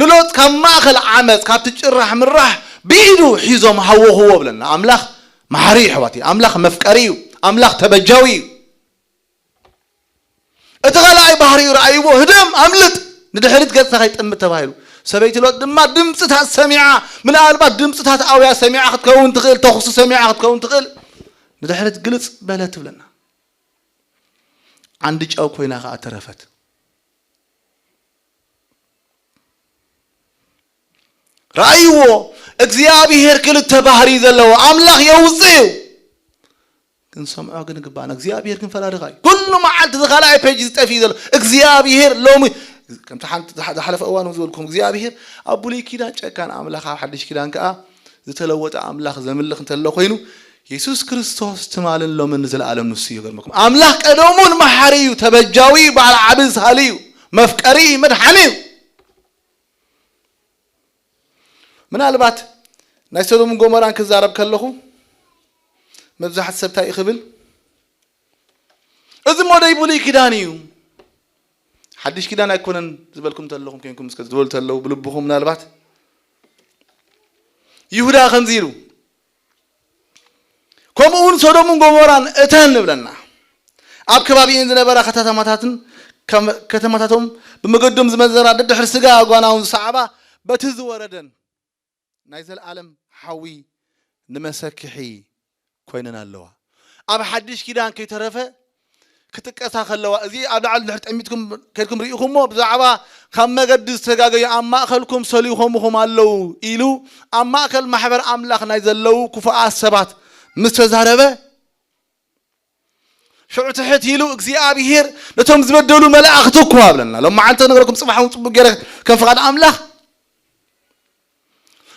ንሎጥ ካብ ማእከል ዓመጽ፣ ካብቲ ጭራሕ ምራሕ ብኢዱ ሒዞም ሃወኽዎ ብለና። ኣምላኽ መሓሪ እዩ ኣሕዋተይ። ኣምላኽ መፍቀሪ እዩ። ኣምላኽ ተበጃዊ እዩ። እቲ ካልኣይ ባህሪኡ ረኣይዎ፣ ህደም፣ ኣምልጥ፣ ንድሕሪት ገጽካ ከይጥምት ተባሂሉ። ሰበይቲ ሎጥ ድማ ድምጽታት ሰሚዓ፣ ምናልባት ድምጽታት ኣውያ ሰሚዓ ክትከውን ትኽእል፣ ተኹሲ ሰሚዓ ክትከውን ትኽእል፣ ንድሕሪት ግልጽ በለት ትብለና። ዓንዲ ጨው ኮይና ከኣ ተረፈት። ረኣይዎ፣ እግዚኣብሔር ክልተ ባህሪ ዘለዎ ኣምላኽ የውፅእ እዩ። ክንሰምዖ ግን ግባና። እግዚኣብሔር ግን ፈራድኻ እዩ። ኩሉ መዓልቲ እዚ ካልኣይ ፔጅ ዝጠፊ ዘሎ እግዚኣብሔር ሎሚ፣ ከምቲ ሓንቲ ዝሓ- ዝሓለፈ እዋን እውን ዝበልኩም እግዚኣብሔር ኣብ ብሉይ ኪዳን ጨካን ኣምላኽ፣ ኣብ ሓድሽ ኪዳን ከዓ ዝተለወጠ ኣምላኽ ዘምልኽ እንተሎ ኮይኑ፣ የሱስ ክርስቶስ ትማልን ሎምን ንዘለኣለም ንሱ እዩ። ገርመኩም ኣምላኽ ቀደሙን መሓሪ እዩ፣ ተበጃዊ እዩ፣ በዓል ዓቢ ዝሃሊ እዩ፣ መፍቀሪ እዩ፣ መድሓኒ እዩ። ምናልባት ናይ ሰዶምን ጎሞራን ክዛረብ ከለኹ መብዛሕቲ ሰብ እንታይ እዩ ክብል፣ እዚ ሞደይ ብሉይ ኪዳን እዩ፣ ሓድሽ ኪዳን ኣይኮነን ዝበልኩም ተለኹም ኮንኩም እስከ ዝበሉ ተለዉ ብልብኹም ምናልባት ይሁዳ ከምዚ ኢሉ፣ ከምኡ እውን ሶዶምን ጎሞራን እተን ንብለና ኣብ ከባቢእን ዝነበራ ከተማታትን ከም- ከተማታቶም ብመገዶም ዝመዘራ ደድሕሪ ስጋ ጓናውን ዝሰዓባ በቲ ዝወረደን ናይ ዘለኣለም ሓዊ ንመሰክሒ ኮይነን ኣለዋ። ኣብ ሓድሽ ኪዳን ከይተረፈ ክጥቀሳ ከለዋ፣ እዚ ኣብ ላዕሊ ድሕሪ ጠሚትኩም ከድኩም ርኢኹሞ፣ ብዛዕባ ካብ መገዲ ዝተጋገዩ ኣብ ማእኸልኩም ሰሊኾምኹም ኣለዉ ኢሉ ኣብ ማእከል ማሕበር ኣምላኽ ናይ ዘለዉ ክፉኣት ሰባት ምስ ተዛረበ፣ ሽዑ ትሕት ኢሉ እግዚኣብሔር ነቶም ዝበደሉ መላእኽቲ እኳ ብለና። ሎም መዓልቲ ነገረኩም፣ ጽባሕ እውን ጽቡቅ ገይረ ከም ፍቓድ ኣምላኽ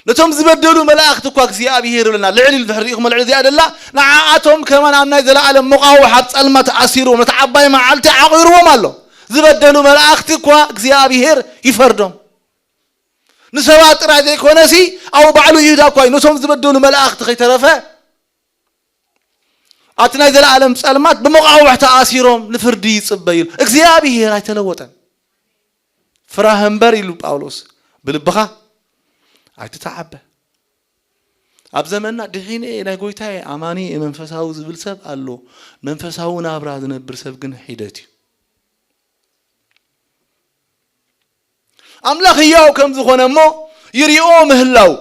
ነቶም ዝበደሉ መላእኽቲ እኳ እግዚኣብሔር ብለና። ልዕል ኢሉ ድሕሪ ርኢኹሞ፣ ልዕል እዚኣ ደላ ንዓኣቶም ከማን ኣብ ናይ ዘለኣለም መቓውሕ ኣብ ጸልማት ኣሲርዎም ነቲ ዓባይ መዓልቲ ዓቒርዎም ኣሎ። ዝበደሉ መላእኽቲ እኳ እግዚኣብሔር ይፈርዶም። ንሰባት ጥራይ ዘይኮነሲ ኣብኡ ባዕሉ ይሁዳ እኳ እዩ ነቶም ዝበደሉ መላእኽቲ ከይተረፈ ኣብቲ ናይ ዘለኣለም ጸልማት ብመቓውሕ ተኣሲሮም ንፍርዲ ይጽበዩ። እግዚኣብሔር ኣይተለወጠን። ፍራህ እምበር ኢሉ ጳውሎስ፣ ብልብኻ ኣይትተዓበ። ኣብ ዘመንና ድሒነ ናይ ጎይታየ ኣማኒ መንፈሳዊ ዝብል ሰብ ኣሎ። መንፈሳዊ ናብራ ዝነብር ሰብ ግን ሒደት እዩ። ኣምላኽ ህያው ከም ዝኾነ እሞ ይሪኦ ምህላው።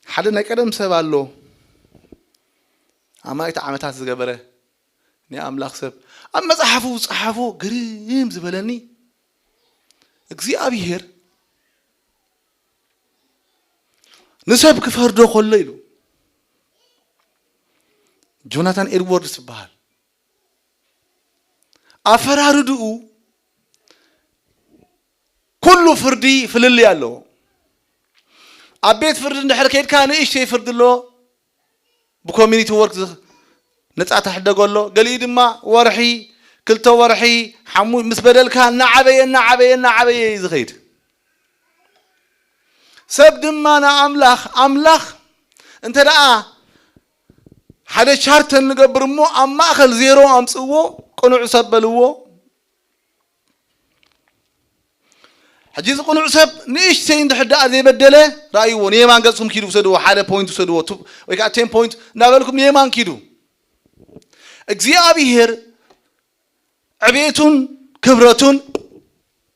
ሓደ ናይ ቀደም ሰብ ኣሎ፣ ኣማኢት ዓመታት ዝገበረ ናይ ኣምላኽ ሰብ። ኣብ መጽሓፉ ዝጸሓፎ ግርም ዝበለኒ፣ እግዚኣብሔር ንሰብ ክፈርዶ ከሎ ኢሉ፣ ጆናታን ኤድወርድስ ዝበሃል፣ ኣፈራርድኡ ኩሉ ፍርዲ ፍልልይ ኣለዎ። ኣብ ቤት ፍርዲ እንድሕር ከይድካ ንእሽተይ ፍርዲ ኣሎ፣ ብኮሚኒቲ ወርክ ዝኽ- ነጻ ተሕደጎ ኣሎ። ገሊኡ ድማ ወርሒ፣ ክልተ ወርሒ፣ ሓሙ ምስ በደልካ እናዓበየ እናዓበየ እናዓበየ እዩ ዝኸይድ። ሰብ ድማ ንኣምላኽ ኣምላኽ እንተ ደኣ ሓደ ቻርተር ንገብር እሞ ኣብ ማእከል ዜሮ ኣምጽእዎ፣ ቅኑዕ ሰብ በልዎ። ሕጂ እዚ ቅኑዕ ሰብ ንእሽተይ እንድሕር ደኣ ዘይበደለ ረኣይዎ፣ ንየማን ገጽኩም ኪዱ ውሰድዎ፣ ሓደ ፖይንት ውሰድዎ፣ ቱ- ወይ ከዓ ቴን ፖይንት እናበልኩም ንየማን ኪዱ። እግዚኣብሔር ዕቤቱን ክብረቱን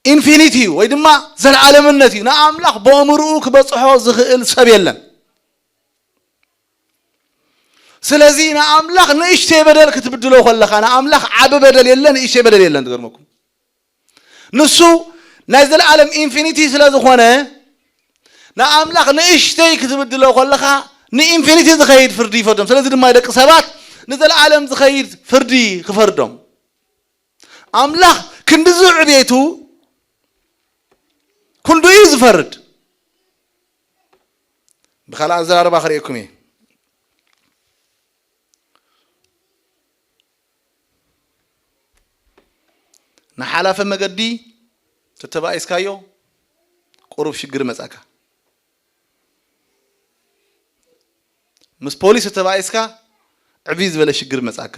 ኢንፊኒቲ እዩ፣ ወይ ድማ ዘለዓለምነት እዩ። ንኣምላኽ ብኣእምርኡ ክበጽሖ ዝኽእል ሰብ የለን። ስለዚ ንኣምላኽ ንእሽተይ በደል ክትብድሎ ከለኻ፣ ንኣምላኽ ዓቢ በደል የለ፣ ንእሽተይ በደል የለን። ትገርመኩም፣ ንሱ ናይ ዘለዓለም ኢንፊኒቲ ስለ ዝኾነ፣ ንኣምላኽ ንእሽተይ ክትብድሎ ከለኻ ንኢንፊኒቲ ዝኸይድ ፍርዲ ይፈርዶም። ስለዚ ድማ ደቂ ሰባት ንዘለዓለም ዝኸይድ ፍርዲ ክፈርዶም። ኣምላኽ ክንድዚ ዕቤቱ ክንዱ እዩ ዝፈርድ። ብኻልእ ኣዘራርባ ክርእየኩም እየ። ንሓላፈ መገዲ ተተባኢስካዮ ቁሩብ ሽግር መጻካ። ምስ ፖሊስ ተተባኢስካ ዕብይ ዝበለ ሽግር መጻካ።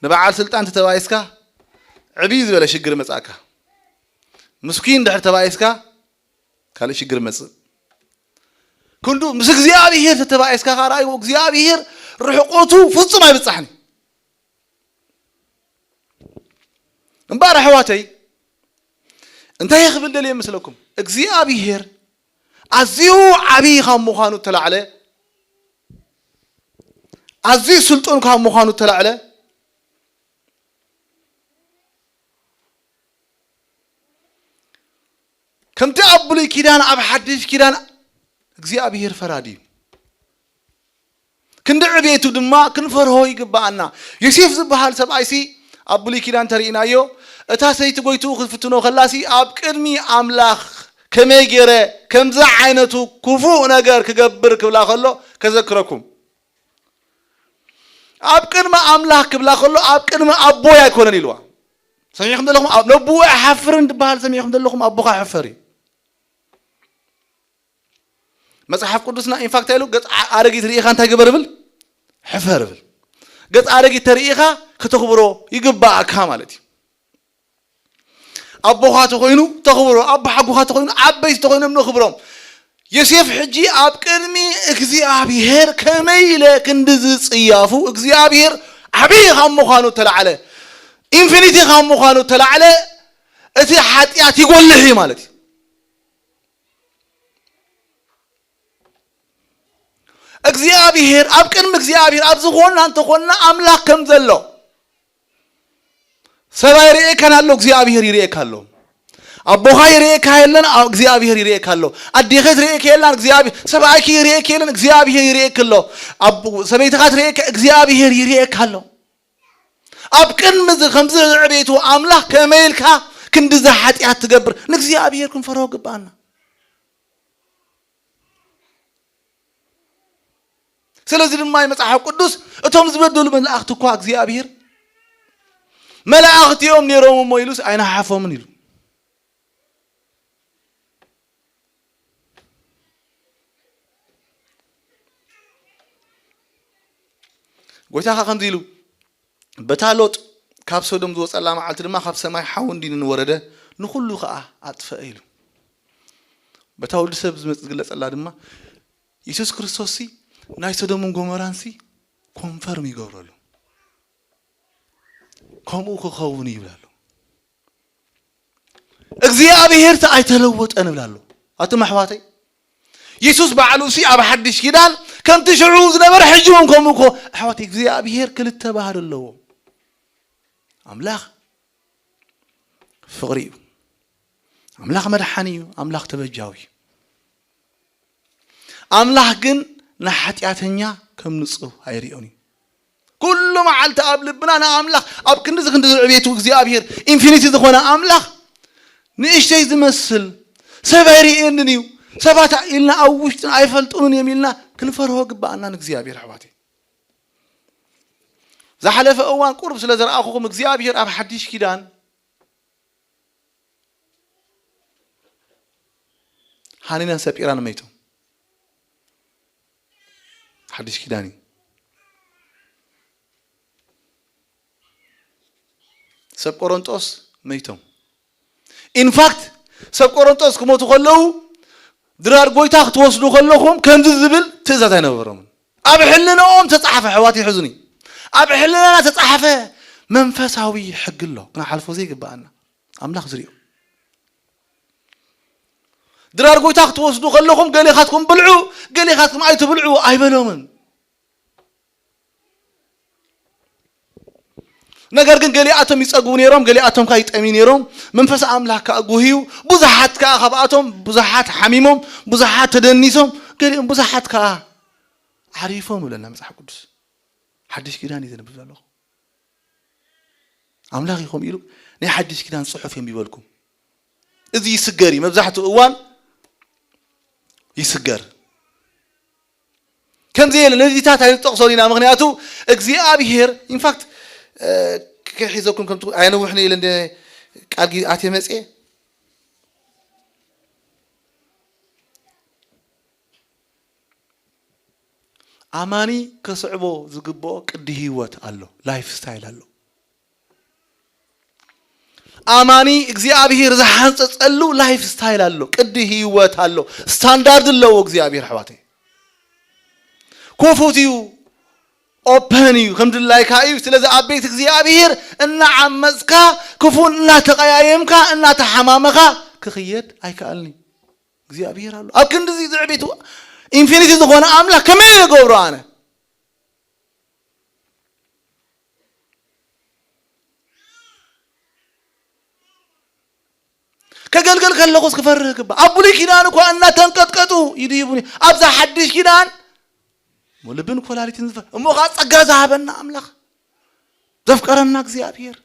ንበዓል ስልጣን ተተባኢስካ ዕብይ ዝበለ ሽግር መጻካ። ምስኪን ድሕር ተባኢስካ ካልእ ሽግር መጽእ። ክንዱ ምስ እግዚኣብሔር ተተባኢስካ ከኣ ርኣይዎ፣ እግዚኣብሔር ርሕቆቱ ፍጹም ኣይብጻሕን። እምበኣር ኣሕዋተይ፣ እንታይ ክብል ደልየ መስለኩም? እግዚኣብሔር ኣዝዩ ዓብዪ ካብ ምዃኑ ተላዕለ፣ ኣዝዩ ስልጡን ካብ ምዃኑ ተላዕለ፣ ከምቲ ኣብ ብሉይ ኪዳን ኣብ ሓድሽ ኪዳን እግዚኣብሔር ፈራዲ እዩ። ክንዲ ዕቤቱ ድማ ክንፈርሆ ይግብኣና። ዮሴፍ ዝበሃል ሰብኣይሲ ኣብ ብሉይ ኪዳን ተሪኢናዮ፣ እታ ሰይቲ ጎይትኡ ክትፍትኖ ከላሲ ኣብ ቅድሚ ኣምላኽ ከመይ ገይረ ከምዚ ዓይነቱ ክፉእ ነገር ክገብር ክብላ ከሎ ከዘክረኩም። ኣብ ቅድሚ ኣምላኽ ክብላ ከሎ ኣብ ቅድሚ ኣቦይ ኣይኮነን ኢልዋ። ሰሚዕኩም ዘለኹም ኣብ ነብኡ ኣይሓፍርን ዝበሃል ሰሚዕኩም ዘለኹም ኣቦኻ ይሕፈር እዩ። መጽሓፍ ቅዱስና ኢንፋክት ኢሉ ገጽ ዓ- ኣረጊት ርኢኻ እንታይ ግበር ብል ሕፈር ብል። ገጽ ኣረጊት ተርኢኻ ከተኽብሮ ይግባኣካ ማለት እዩ። ኣቦኻ ተኾይኑ ተኽብሮ፣ ኣቦ ሓጎኻ ተኾይኑ ዓበይቲ ተኾይኖም ነኽብሮም። ዮሴፍ ሕጂ ኣብ ቅድሚ እግዚኣብሔር ከመይ ኢለ ክንዲ ዝጽያፉ እግዚኣብሔር ዓብዪ ካብ ምዃኑ ተላዕለ፣ ኢንፊኒቲ ካብ ምዃኑ ተላዕለ እቲ ሓጢኣት ይጎልሕ እዩ ማለት እዩ። እግዚኣብሔር ኣብ ቅድሚ እግዚኣብሔር ኣብ ዝኾንና እንተኾንና ኣምላኽ ከም ዘሎ ሰብ ኣይርእየካን ኣሎ፣ እግዚኣብሔር ይርእየካ ኣሎ። ኣቦኻ ይርእየካ የለን፣ ኣ- እግዚኣብሔር ይርእየካ ኣሎ። ኣዴኺ ትርእየኪ የላን፣ እግዚኣብሔር ሰብኣይኪ ይርእየኪ የለን፣ እግዚኣብሔር ይርእየኪ ኣሎ። ኣቦ- ሰበይትኻ ትርእየካ፣ እግዚኣብሔር ይርእየካ ኣሎ። ኣብ ቅድሚ እዚ ከምዚ ዕቤቱ ኣምላኽ ከመይ ኢልካ ክንድዚ ሓጢኣት ትገብር? ንእግዚኣብሔር ክንፈርሆ ግብኣና። ስለዚ ድማ መጽሓፍ ቅዱስ እቶም ዝበደሉ መላእኽቲ እኳ እግዚኣብሔር መላእኽቲ እዮም ነይሮም እሞ ኢሉስ ኣይነሓፎምን ኢሉ። ጎይታ ኸ ከምዚ ኢሉ፣ በታ ሎጥ ካብ ሶዶም ዝወጸላ መዓልቲ ድማ ካብ ሰማይ ሓዊ እንዲኑ ወረደ፣ ንኹሉ ኸኣ ኣጥፈአ ኢሉ። በታ ወዲ ሰብ ዝመጽእ ዝግለጸላ ድማ የሱስ ክርስቶስ ሲ ናይ ሶዶምን ጎሞራን ሲ ኮንፈርም ይገብረሉ። ከምኡ ክኸውን ይብል ኣሎ። እግዚኣብሔር ሲ ኣይተለወጠን ይብል ኣሎ። ኣቱም ኣሕዋተይ፣ የሱስ ባዕሉ ሲ ኣብ ሓድሽ ኪዳን ከምቲ ሽዑ ዝነበረ ሕጂ እውን ከምኡ እኮ። ኣሕዋተይ፣ እግዚኣብሔር ክልተ ባህሪ ኣለዎ። ኣምላኽ ፍቕሪ እዩ። ኣምላኽ መድሓኒ እዩ። ኣምላኽ ተበጃዊ እዩ። ኣምላኽ ግን ንሓጢኣተኛ ከም ንጹህ ኣይርእዮን እዩ። ኩሉ መዓልቲ ኣብ ልብና ንኣምላኽ ኣብ ክንድዚ ክንድዚ ዕቤቱ እግዚኣብሔር ኢንፊኒቲ ዝኾነ ኣምላኽ ንእሽተይ ዝመስል ሰብ ኣይርእየንን እዩ፣ ሰባት ኢልና ኣብ ውሽጥና ኣይፈልጡንን እዮም ኢልና ክንፈርሆ ግባኣና ንእግዚኣብሔር ኣሕዋተይ። ዝሓለፈ እዋን ቁሩብ ስለ ዘርኣኹኹም እግዚኣብሔር ኣብ ሓድሽ ኪዳን ሃኒናን ሰጲራን መይቶም። ሓድሽ ኪዳን እዩ። ሰብ ቆሮንጦስ መይቶም። ኢንፋክት ሰብ ቆሮንጦስ ክሞቱ ከለዉ ድራር ጎይታ ክትወስዱ ከለኹም ከምዚ ዝብል ትእዛዝ ኣይነበሮምን። ኣብ ሕልናኦም ተጻሕፈ። ኣሕዋት ይሕዙኒ። ኣብ ሕልናና ተጻሕፈ መንፈሳዊ ሕጊ ኣሎ ክንሓልፎ ዘይግብኣና። ኣምላኽ ዝሪኦ። ድራር ጎይታ ክትወስዱ ከለኹም ገሌኻትኩም ብልዑ፣ ገሌኻትኩም ኣይትብልዑ ኣይበሎምን። ነገር ግን ገሊኣቶም ይጸግቡ ነይሮም፣ ገሊኣቶም ከኣ ይጠምዩ ነይሮም። መንፈስ ኣምላኽ ከኣ ጉህዩ፣ ብዙሓት ከኣ ካብኣቶም ብዙሓት ሓሚሞም፣ ብዙሓት ተደኒሶም፣ ገሊኦም ብዙሓት ከኣ ዓሪፎም ይብለና መጽሓፍ ቅዱስ። ሓድሽ ኪዳን እዩ ዘንብብ ዘለኹ። ኣምላኽ ኢኹም ኢሉ ናይ ሓድሽ ኪዳን ጽሑፍ የንቢበልኩም። እዚ ይስገር እዩ፣ መብዛሕትኡ እዋን ይስገር። ከምዚ ኢለ ነዚታት ኣይንጠቕሶን ኢና፣ ምኽንያቱ እግዚኣብሔር ኢንፋክት ክሒዘኩም ከም ኣየነውሕን ኢለ እንደ ቃል ጊ ኣትየ መጽየ ኣማኒ ከስዕቦ ዝግብኦ ቅዲ ህይወት ኣሎ፣ ላይፍ ስታይል ኣሎ። ኣማኒ እግዚኣብሔር ዝሓንጸጸሉ ላይፍ ስታይል ኣሎ፣ ቅዲ ህይወት ኣሎ፣ ስታንዳርድ ኣለዎ እግዚኣብሔር። ኣሕዋተይ፣ ክፉት እዩ፣ ኦፐን እዩ፣ ከም ድላይካ እዩ። ስለዚ ኣብ ቤት እግዚኣብሔር እናዓመጽካ፣ ክፉን እናተቐያየምካ፣ እናተሓማመኻ ክኽየድ ኣይከኣልኒ። እግዚኣብሔር ኣሎ ኣብ ክንድዚ ዝዕቤቱ፣ ኢንፊኒቲ ዝኾነ ኣምላኽ ከመይ ይገብሮ ኣነ? ከገልገል ከለኹስ ክፈርህ ግባእ። ኣብ ብሉይ ኪዳን እኳ እናተንቀጥቀጡ ይድይቡኒ፣ ኣብዛ ሓድሽ ኪዳን እሞ ልብን ኮላሊትን ዝፈ-፣ እሞ ኸዓ ጸጋ ዝሃበና ኣምላኽ፣ ዘፍቀረና እግዚኣብሔር፣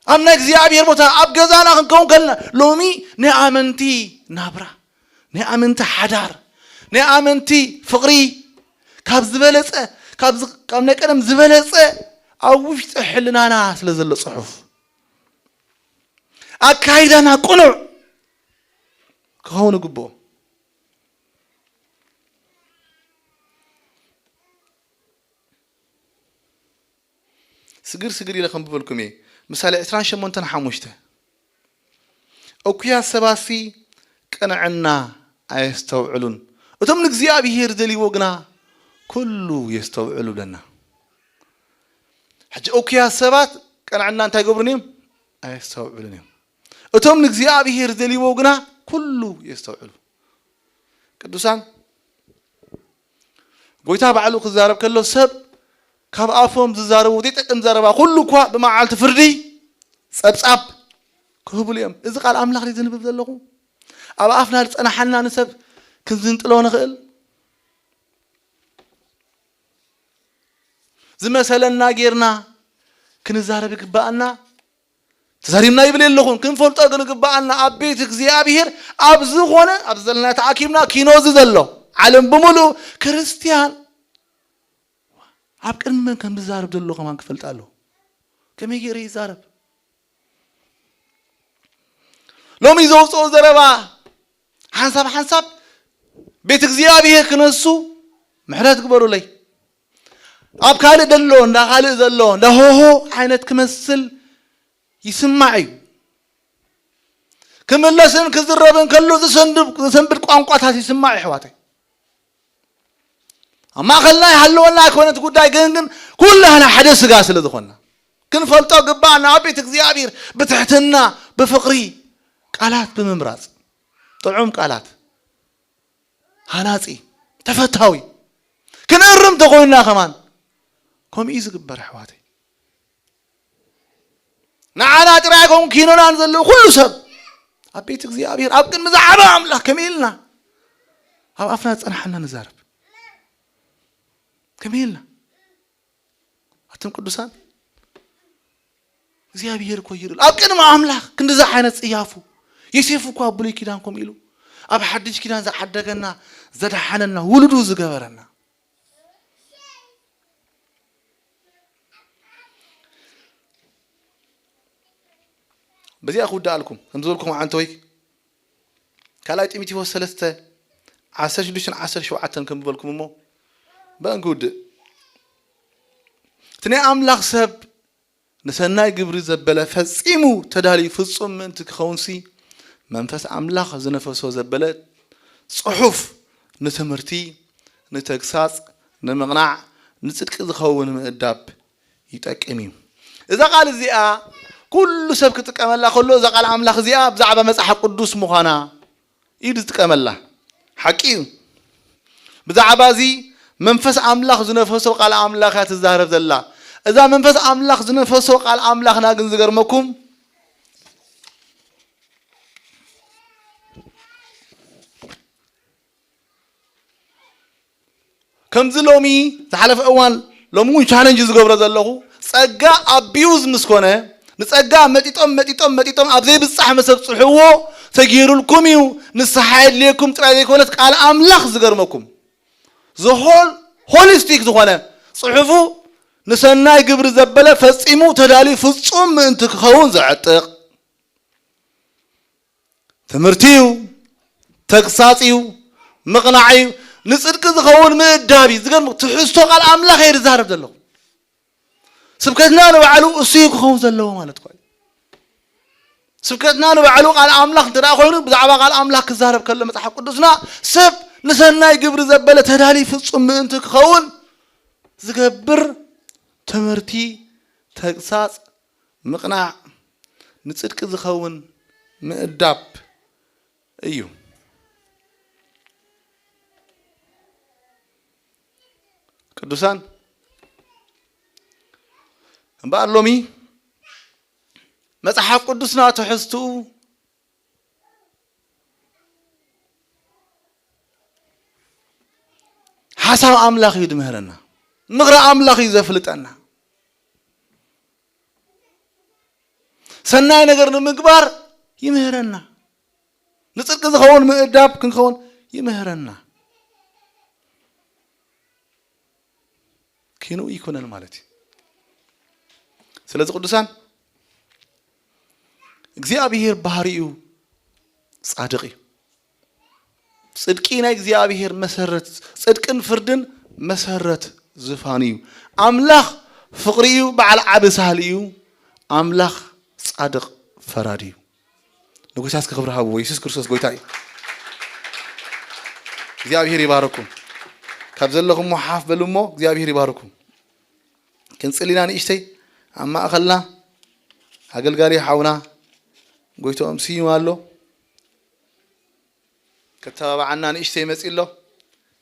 ኣብ ናይ እግዚኣብሔር ቦታ ኣብ ገዛና ክንከውን ከለና፣ ሎሚ ናይ ኣመንቲ ናብራ፣ ናይ ኣመንቲ ሓዳር፣ ናይ ኣመንቲ ፍቕሪ ካብ ዝበለጸ፣ ካብ ዝ-፣ ካብ ናይ ቀደም ዝበለጸ ኣብ ውሽጢ ሕልናና ስለ ዘሎ ጽሑፍ፣ ኣካይዳና ቅኑዕ ክኸውን ይግብኦ። ስግር ስግር ኢለ ከንብበልኩም እየ። ምሳሌ ዕስራን ሸሞንተን ሓሙሽተ፣ እኩያት ሰባትሲ ቅንዕና ኣየስተውዕሉን፣ እቶም ንእግዚኣብሔር ዝደልይዎ ግና ኩሉ የስተውዕሉ ብለና። ሕጂ እኩያት ሰባት ቅንዕና እንታይ ይገብሩን እዮም? ኣየስተውዕሉን እዮም። እቶም ንእግዚኣብሔር ዝደልይዎ ግና ኩሉ የስተውዕሉ። ቅዱሳን፣ ጎይታ ባዕሉ ክዛረብ ከሎ፣ ሰብ ካብ ኣፎም ዝዛረቡ ዘይጠቅም ዘረባ ኩሉ እኳ ብመዓልቲ ፍርዲ ጸብጻብ ክህብሉ እዮም። እዚ ቃል ኣምላኽ ድዩ ዝንብብ ዘለኹ? ኣብ ኣፍና ዝጸናሓና ንሰብ ክንዝንጥሎ ንኽእል? ዝመሰለና ጌርና ክንዛረብ ይግብኣና። ተዛሪብና ይብል የለኹን። ክንፈልጦ ግን ይግብኣና። ኣብ ቤት እግዚኣብሔር ኣብ ዝኾነ፣ ኣብ ዘለና ተኣኪብና፣ ኪኖ እዚ ዘሎ ዓለም ብምሉኡ ክርስትያን ኣብ ቅድሚ መን ከም ዝዛረብ ዘሎ ከማን ክፈልጥ ኣለዎ። ከመይ ገይሩ ይዛረብ? ሎሚ ዘውፅኦ ዘረባ ሓንሳብ ሓንሳብ ቤት እግዚኣብሔር ክነሱ ምሕረት ግበሩለይ። ኣብ ካልእ ዘሎ፣ እንዳ ካልእ ዘሎ፣ እንዳ ሆሆ ዓይነት ክመስል ይስማዕ እዩ። ክምለስን ክዝረብን ከሎ ዝሰንድብ-፣ ዝሰንብድ ቋንቋታት ይስማዕ፣ ኣሕዋተይ። ኣብ ማእኸልና ይሃለወና ኣይኮነ እቲ ጉዳይ፣ ግን፣ ግን ኩላህና ሓደ ስጋ ስለ ዝኾንና ክንፈልጦ ግባእና። ኣብ ቤት እግዚኣብሔር ብትሕትና፣ ብፍቕሪ፣ ቃላት ብምምራጽ፣ ጥዑም ቃላት፣ ሃናጺ፣ ተፈታዊ፣ ክንእርም ተኾይንና ከማን ከምኡ እዩ ዝግበር፣ ኣሕዋተይ። ንዓና ጥራይ ኣይኮን፣ ኪኖናን ዘለዉ ኩሉ ሰብ ኣብ ቤት እግዚኣብሔር፣ ኣብ ቅድሚ ዝዓበ ኣምላኽ ከመይ ኢልና ኣብ ኣፍና ዝጸንሓና ንዛረብ? ከመይ ኢልና? ኣቱም ቅዱሳን፣ እግዚኣብሔር እኮ ይርኢ ኣሎ። ኣብ ቅድሚ ኣምላኽ ክንድዚ ዓይነት ጽያፉ፣ ዮሴፍ እኮ ኣብ ብሉይ ኪዳን ከምኡ ኢሉ፣ ኣብ ሓድሽ ኪዳን ዝዓደገና፣ ዘድሓነና፣ ውሉዱ ዝገበረና። በዚኣ ክውድኣልኩም፣ ከም ዝበልኩም ዓንተወይ፣ ካልኣይ ጢሞቴዎስ ሰለስተ፣ ዓሰርተ ሽዱሽተን ዓሰርተ ሸውዓተን ከም ዝበልኩም እሞ፣ ብኣን ክውድእ። እቲ ናይ ኣምላኽ ሰብ ንሰናይ ግብሪ ዘበለ ፈጺሙ ተዳልዩ ፍጹም ምእንቲ ክኸውንሲ፣ መንፈስ ኣምላኽ ዝነፈሶ ዘበለ ጽሑፍ ንትምህርቲ፣ ንተግሳጽ፣ ንምቕናዕ፣ ንጽድቂ ዝኸውን ምእዳብ ይጠቅም እዩ። እዛ ቃል እዚኣ ኩሉ ሰብ ክጥቀመላ ከሎ፣ እዛ ቃል ኣምላኽ እዚኣ ብዛዕባ መጽሓፍ ቅዱስ ምዃና እዩ ዝጥቀመላ። ሓቂ እዩ። ብዛዕባ እዚ መንፈስ ኣምላኽ ዝነፈሶ ቃል ኣምላኽ እያ ትዛረብ ዘላ። እዛ መንፈስ ኣምላኽ ዝነፈሶ ቃል ኣምላኽና ግን ዝገርመኩም፣ ከምዚ ሎሚ ዝሓለፈ እዋን፣ ሎሚ እውን ቻለንጅ ዝገብሮ ዘለኹ፣ ጸጋ ኣቢዩዝ ምስ ኮነ፣ ንጸጋ መጢጦም፣ መጢጦም፣ መጢጦም ኣብ ዘይብጻሕ መሰብ ጽሕዎ ተገይሩልኩም እዩ። ንስሓ የድልየኩም ጥራይ ዘይኮነስ ቃል ኣምላኽ ዝገርመኩም፣ ዘሆል ሆሊስቲክ ዝኾነ ጽሑፉ ንሰናይ ግብሪ ዘበለ ፈጺሙ ተዳልዩ ፍጹም ምእንቲ ክኸውን ዘዕጥቕ ትምህርቲ እዩ፣ ተግሳጽ እዩ፣ ምቕናዕ እዩ። ንጽድቂ ዝኸውን ምእዳብ እዩ። ዝገርም ትሕዝቶ ቃል ኣምላኽ እየ ዝዛረብ ዘለኹ። ስብከትና ንባዕሉ እሱ እዩ ክኸውን ዘለዎ ማለት እኮ እዩ። ስብከትና ንባዕሉ ቃል ኣምላኽ እንተ ደኣ ኮይኑ፣ ብዛዕባ ቃል ኣምላኽ ክዛረብ ከሎ መጽሓፍ ቅዱስና፣ ሰብ ንሰናይ ግብሪ ዘበለ ተዳሊ ፍጹም ምእንቲ ክኸውን ዝገብር ትምህርቲ፣ ተግሳጽ፣ ምቕናዕ፣ ንጽድቂ ዝኸውን ምእዳብ እዩ። ቅዱሳን፣ እምበኣር ሎሚ መጽሓፍ ቅዱስና ትሕዝትኡ ሓሳብ ኣምላኽ እዩ ዝምህረና። ምኽሪ ኣምላኽ እዩ ዘፍልጠና። ሰናይ ነገር ንምግባር ይምህረና። ንጽድቂ ዝኸውን ምእዳብ ክንኸውን ይምህረና። ኪንኡ ይኩነን ማለት እዩ። ስለዚ ቅዱሳን፣ እግዚኣብሔር ባህሪኡ ጻድቕ እዩ። ጽድቂ ናይ እግዚኣብሔር መሰረት፣ ጽድቅን ፍርድን መሰረት ዝፋኑ እዩ። ኣምላኽ ፍቕሪ እዩ፣ በዓል ዓቢ ሳህሊ እዩ። ኣምላኽ ጻድቕ ፈራዲ እዩ። ንጎይታ እስኪ ክብሪ ሃብዎ። የሱስ ክርስቶስ ጎይታ እዩ። እግዚኣብሔር ይባርኩም። ካብ ዘለኹም ሓፍ በሉ እሞ እግዚኣብሔር ይባርኩም። ክንጽል ኢና ንእሽተይ ኣብ ማእኸልና ኣገልጋሊ ሓውና ጎይትኦም ስዩም ኣሎ። ከተባብዓና ንእሽተይ መጺ ኣሎ።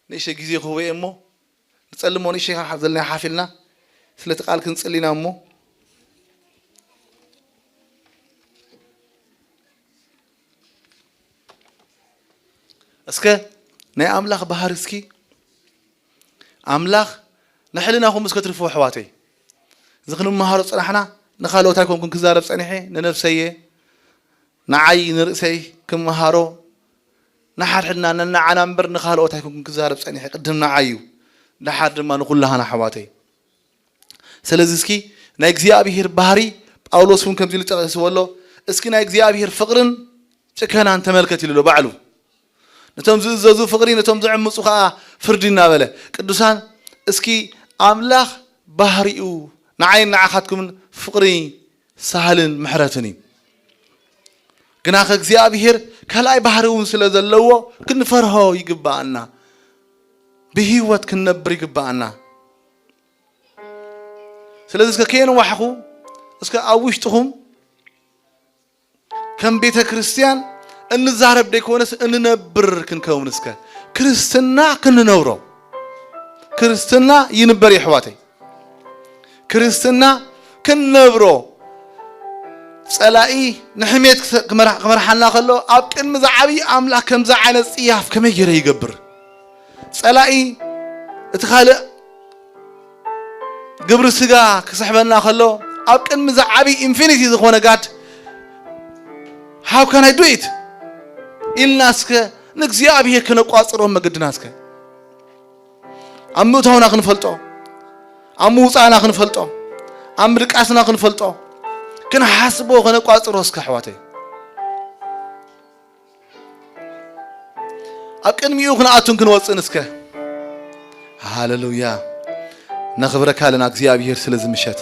ንእሽተይ ግዜ ክህቦ እየ እሞ ንጸሊ እሞ ንእሽተይ ካብ ዘለና ሓፍ ኢልና ስለቲ ቃል ክንጽል ኢና እሞ እስከ ናይ ኣምላኽ ባህሪ እስኪ ኣምላኽ ንሕልናኹም እስከ ትርፍዎ ኣሕዋተይ። እዚ ክንመሃሮ ጽናሕና ንኻልኦት ኣይኮንኩን ክዛረብ ጸኒሐ ንነፍሰየ ንዓይ ንርእሰይ ክመሃሮ ንሓድሕድና ነናዓና እምበር ንኻልኦት ኣይኮንኩን ክዛረብ ጸኒሐ። ቅድም ንዓይ እዩ፣ ደሓር ድማ ንኹላህና ኣሕዋተይ። ስለዚ እስኪ ናይ እግዚኣብሔር ባህሪ ጳውሎስ እውን ከምዚ ኢሉ ጠቒስዎ ኣሎ። እስኪ ናይ እግዚኣብሔር ፍቕርን ጭከናን ተመልከት ኢሉ ኣሎ ባዕሉ። ነቶም ዝእዘዙ ፍቕሪ፣ ነቶም ዝዕምፁ ከዓ ፍርዲ እናበለ። ቅዱሳን እስኪ ኣምላኽ ባህሪኡ ንዓይን ንዓኻትኩምን ፍቕሪ ሳህልን ምሕረትን እዩ። ግና ከእግዚኣብሔር ካልኣይ ባህሪ እውን ስለ ዘለዎ ክንፈርሆ ይግብኣና። ብህይወት ክንነብር ይግብኣና። ስለዚ እስከ ከየንዋሕኹ እስከ ኣብ ውሽጥኹም ከም ቤተ ክርስቲያን እንዛረብ ደይኮነስ እንነብር ክንከውን እስከ ክርስትና ክንነብሮ። ክርስትና ይንበር የሕዋተይ። ክርስትና ክንነብሮ ጸላኢ ንሕሜት ክሰ- ክመርሕ- ክመርሓና ከሎ ኣብ ቅድሚ ዝዓብይ ኣምላኽ ከምዚ ዓይነት ጽያፍ ከመይ ገይረ ይገብር? ጸላኢ እቲ ካልእ ግብሪ ስጋ ክስሕበና ከሎ ኣብ ቅድሚ ዝዓብይ ኢንፊኒቲ ዝኾነ ጋድ how can I do it ኢልና እስከ ንእግዚኣብሔር ከነቋጽሮ መገድና እስከ ኣብ ምእታውና ክንፈልጦ፣ ኣብ ምውፃእና ክንፈልጦ፣ ኣብ ምድቃስና ክንፈልጦ፣ ክንሓስቦ ከነቋፅሮ እስከ ኣሕዋተይ። ኣብ ቅድሚኡ ክንኣቱን ክንወፅእን እስከ። ሃሌሉያ። ነኽብረካ ኣለና እግዚኣብሔር ስለዚ ምሸት።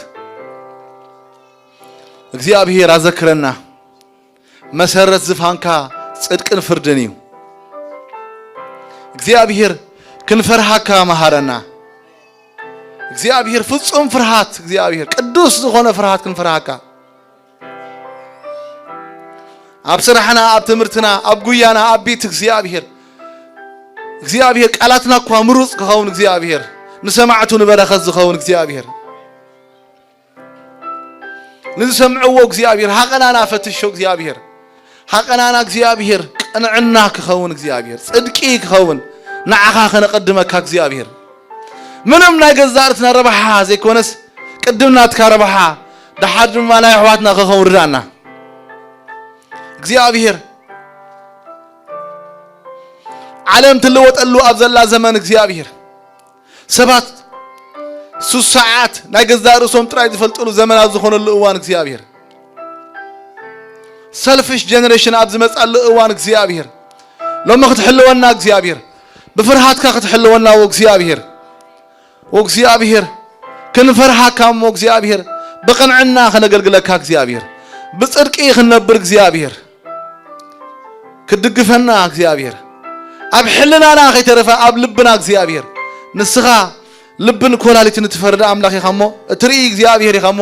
እግዚኣብሔር ኣዘክረና። መሰረት ዝፋንካ ጽድቅን ፍርድን እዩ። እግዚኣብሔር ክንፈርሃካ መሃረና። እግዚኣብሔር ፍጹም ፍርሃት፣ እግዚኣብሔር ቅዱስ ዝኾነ ፍርሃት ክንፈርሃካ። ኣብ ስራሕና፣ ኣብ ትምህርትና፣ ኣብ ጉያና፣ ኣብ ቤት እግዚኣብሔር፣ እግዚኣብሔር ቃላትና እኳ ምሩጽ ክኸውን እግዚኣብሔር፣ ንሰማዕቱ ንበረኸት ዝኸውን እግዚኣብሔር። ንዝሰምዕዎ እግዚኣብሔር ሃቐናና ፈትሾ እግዚኣብሔር። ሃቐናና እግዚኣብሔር ቅንዕና ክኸውን እግዚኣብሔር ጽድቂ ክኸውን ንዓኻ ከነቐድመካ እግዚኣብሔር። ምንም ናይ ገዛእ ርእስና ረብሓ ዘይኮነስ ቅድም ናትካ ረብሓ ደሓር ድማ ናይ ኣሕዋትና ክኸውን ርዳእና። እግዚኣብሔር ዓለም ትልወጠሉ ኣብ ዘላ ዘመን እግዚኣብሔር ሰባት ሱስ ሰዓት ናይ ገዛእ ርእሶም ጥራይ ዝፈልጥሉ ዘመን ኣብ ዝኾነሉ እዋን እግዚኣብሔር ሰልፊሽ ጀነሬሽን ኣብ ዝመጻሉ እዋን እግዚኣብሔር ሎሚ ክትሕልወና እግዚኣብሔር ብፍርሃትካ ክትሕልወና ወእግዚኣብሔር፣ ወእግዚኣብሔር ክንፈርሃካ እሞ እግዚኣብሔር፣ ብቕንዕና ከነገልግለካ እግዚኣብሔር፣ ብጽድቂ ክንነብር እግዚኣብሔር ክትድግፈና እግዚኣብሔር፣ ኣብ ሕልናና ከይተረፈ ኣብ ልብና እግዚኣብሔር፣ ንስኻ ልብን ኮላሊትን እትፈርድ ኣምላኽ ኢኻ እሞ፣ እትርኢ እግዚኣብሔር ኢኻ እሞ፣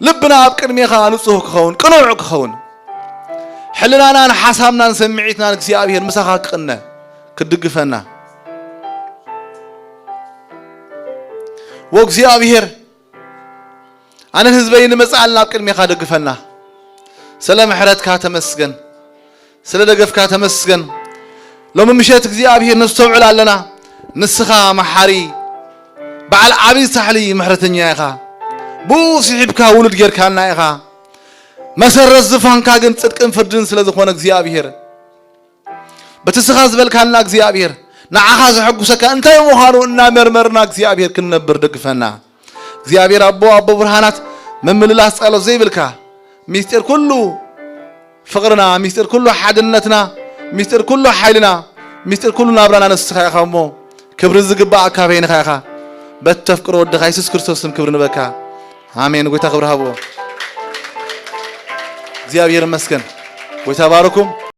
ልብና ኣብ ቅድሜኻ ንጹህ ክኸውን፣ ቅኑዕ ክኸውን፣ ሕልናናን ሓሳብናን ስምዒትናን እግዚኣብሔር ምሳኻ ክቕነ ክትድግፈና። ወእግዚኣብሔር ኣነን ህዝበይን ንመጽኣልና ኣብ ቅድሜኻ ደግፈና። ስለ ምሕረትካ ተመስገን፣ ስለ ደገፍካ ተመስገን። ሎሚ ምሸት እግዚኣብሔር ነስተውዕል ኣለና። ንስኻ መሓሪ በዓል ዓብዪ ሳሕሊ ምሕረተኛ ኢኻ። ብኡ ስሒብካ ውሉድ ጌርካና ኢኻ። መሰረት ዝፋንካ ግን ጽድቅን ፍርድን ስለ ዝኾነ እግዚኣብሔር በቲ ስኻ ዝበልካና እግዚኣብሔር ንዓኻ ዘሐጉሰካ እንታይ ምዃኑ እናመርመርና እግዚኣብሔር ክንነብር ደግፈና። እግዚኣብሔር ኣቦ ኣቦ ብርሃናት ምምልላስ ጸሎት ዘይብልካ ሚስጢር ኩሉ ፍቕርና ሚስጢር ኩሉ ሓድነትና ሚስጢር ኩሉ ሓይልና ሚስጢር ኩሉ ናብራና ንስኻ ኢኻ እሞ ክብሪ ዝግባእ ኣካበይንኻ ኢኻ በተፍቅሮ ወድኻ የሱስ ክርስቶስ ስም ክብሪ ንበካ። ኣሜን። ጎይታ ክብሪ ሃብዎ። እግዚኣብሔር ይመስገን። ጎይታ ባርኩም።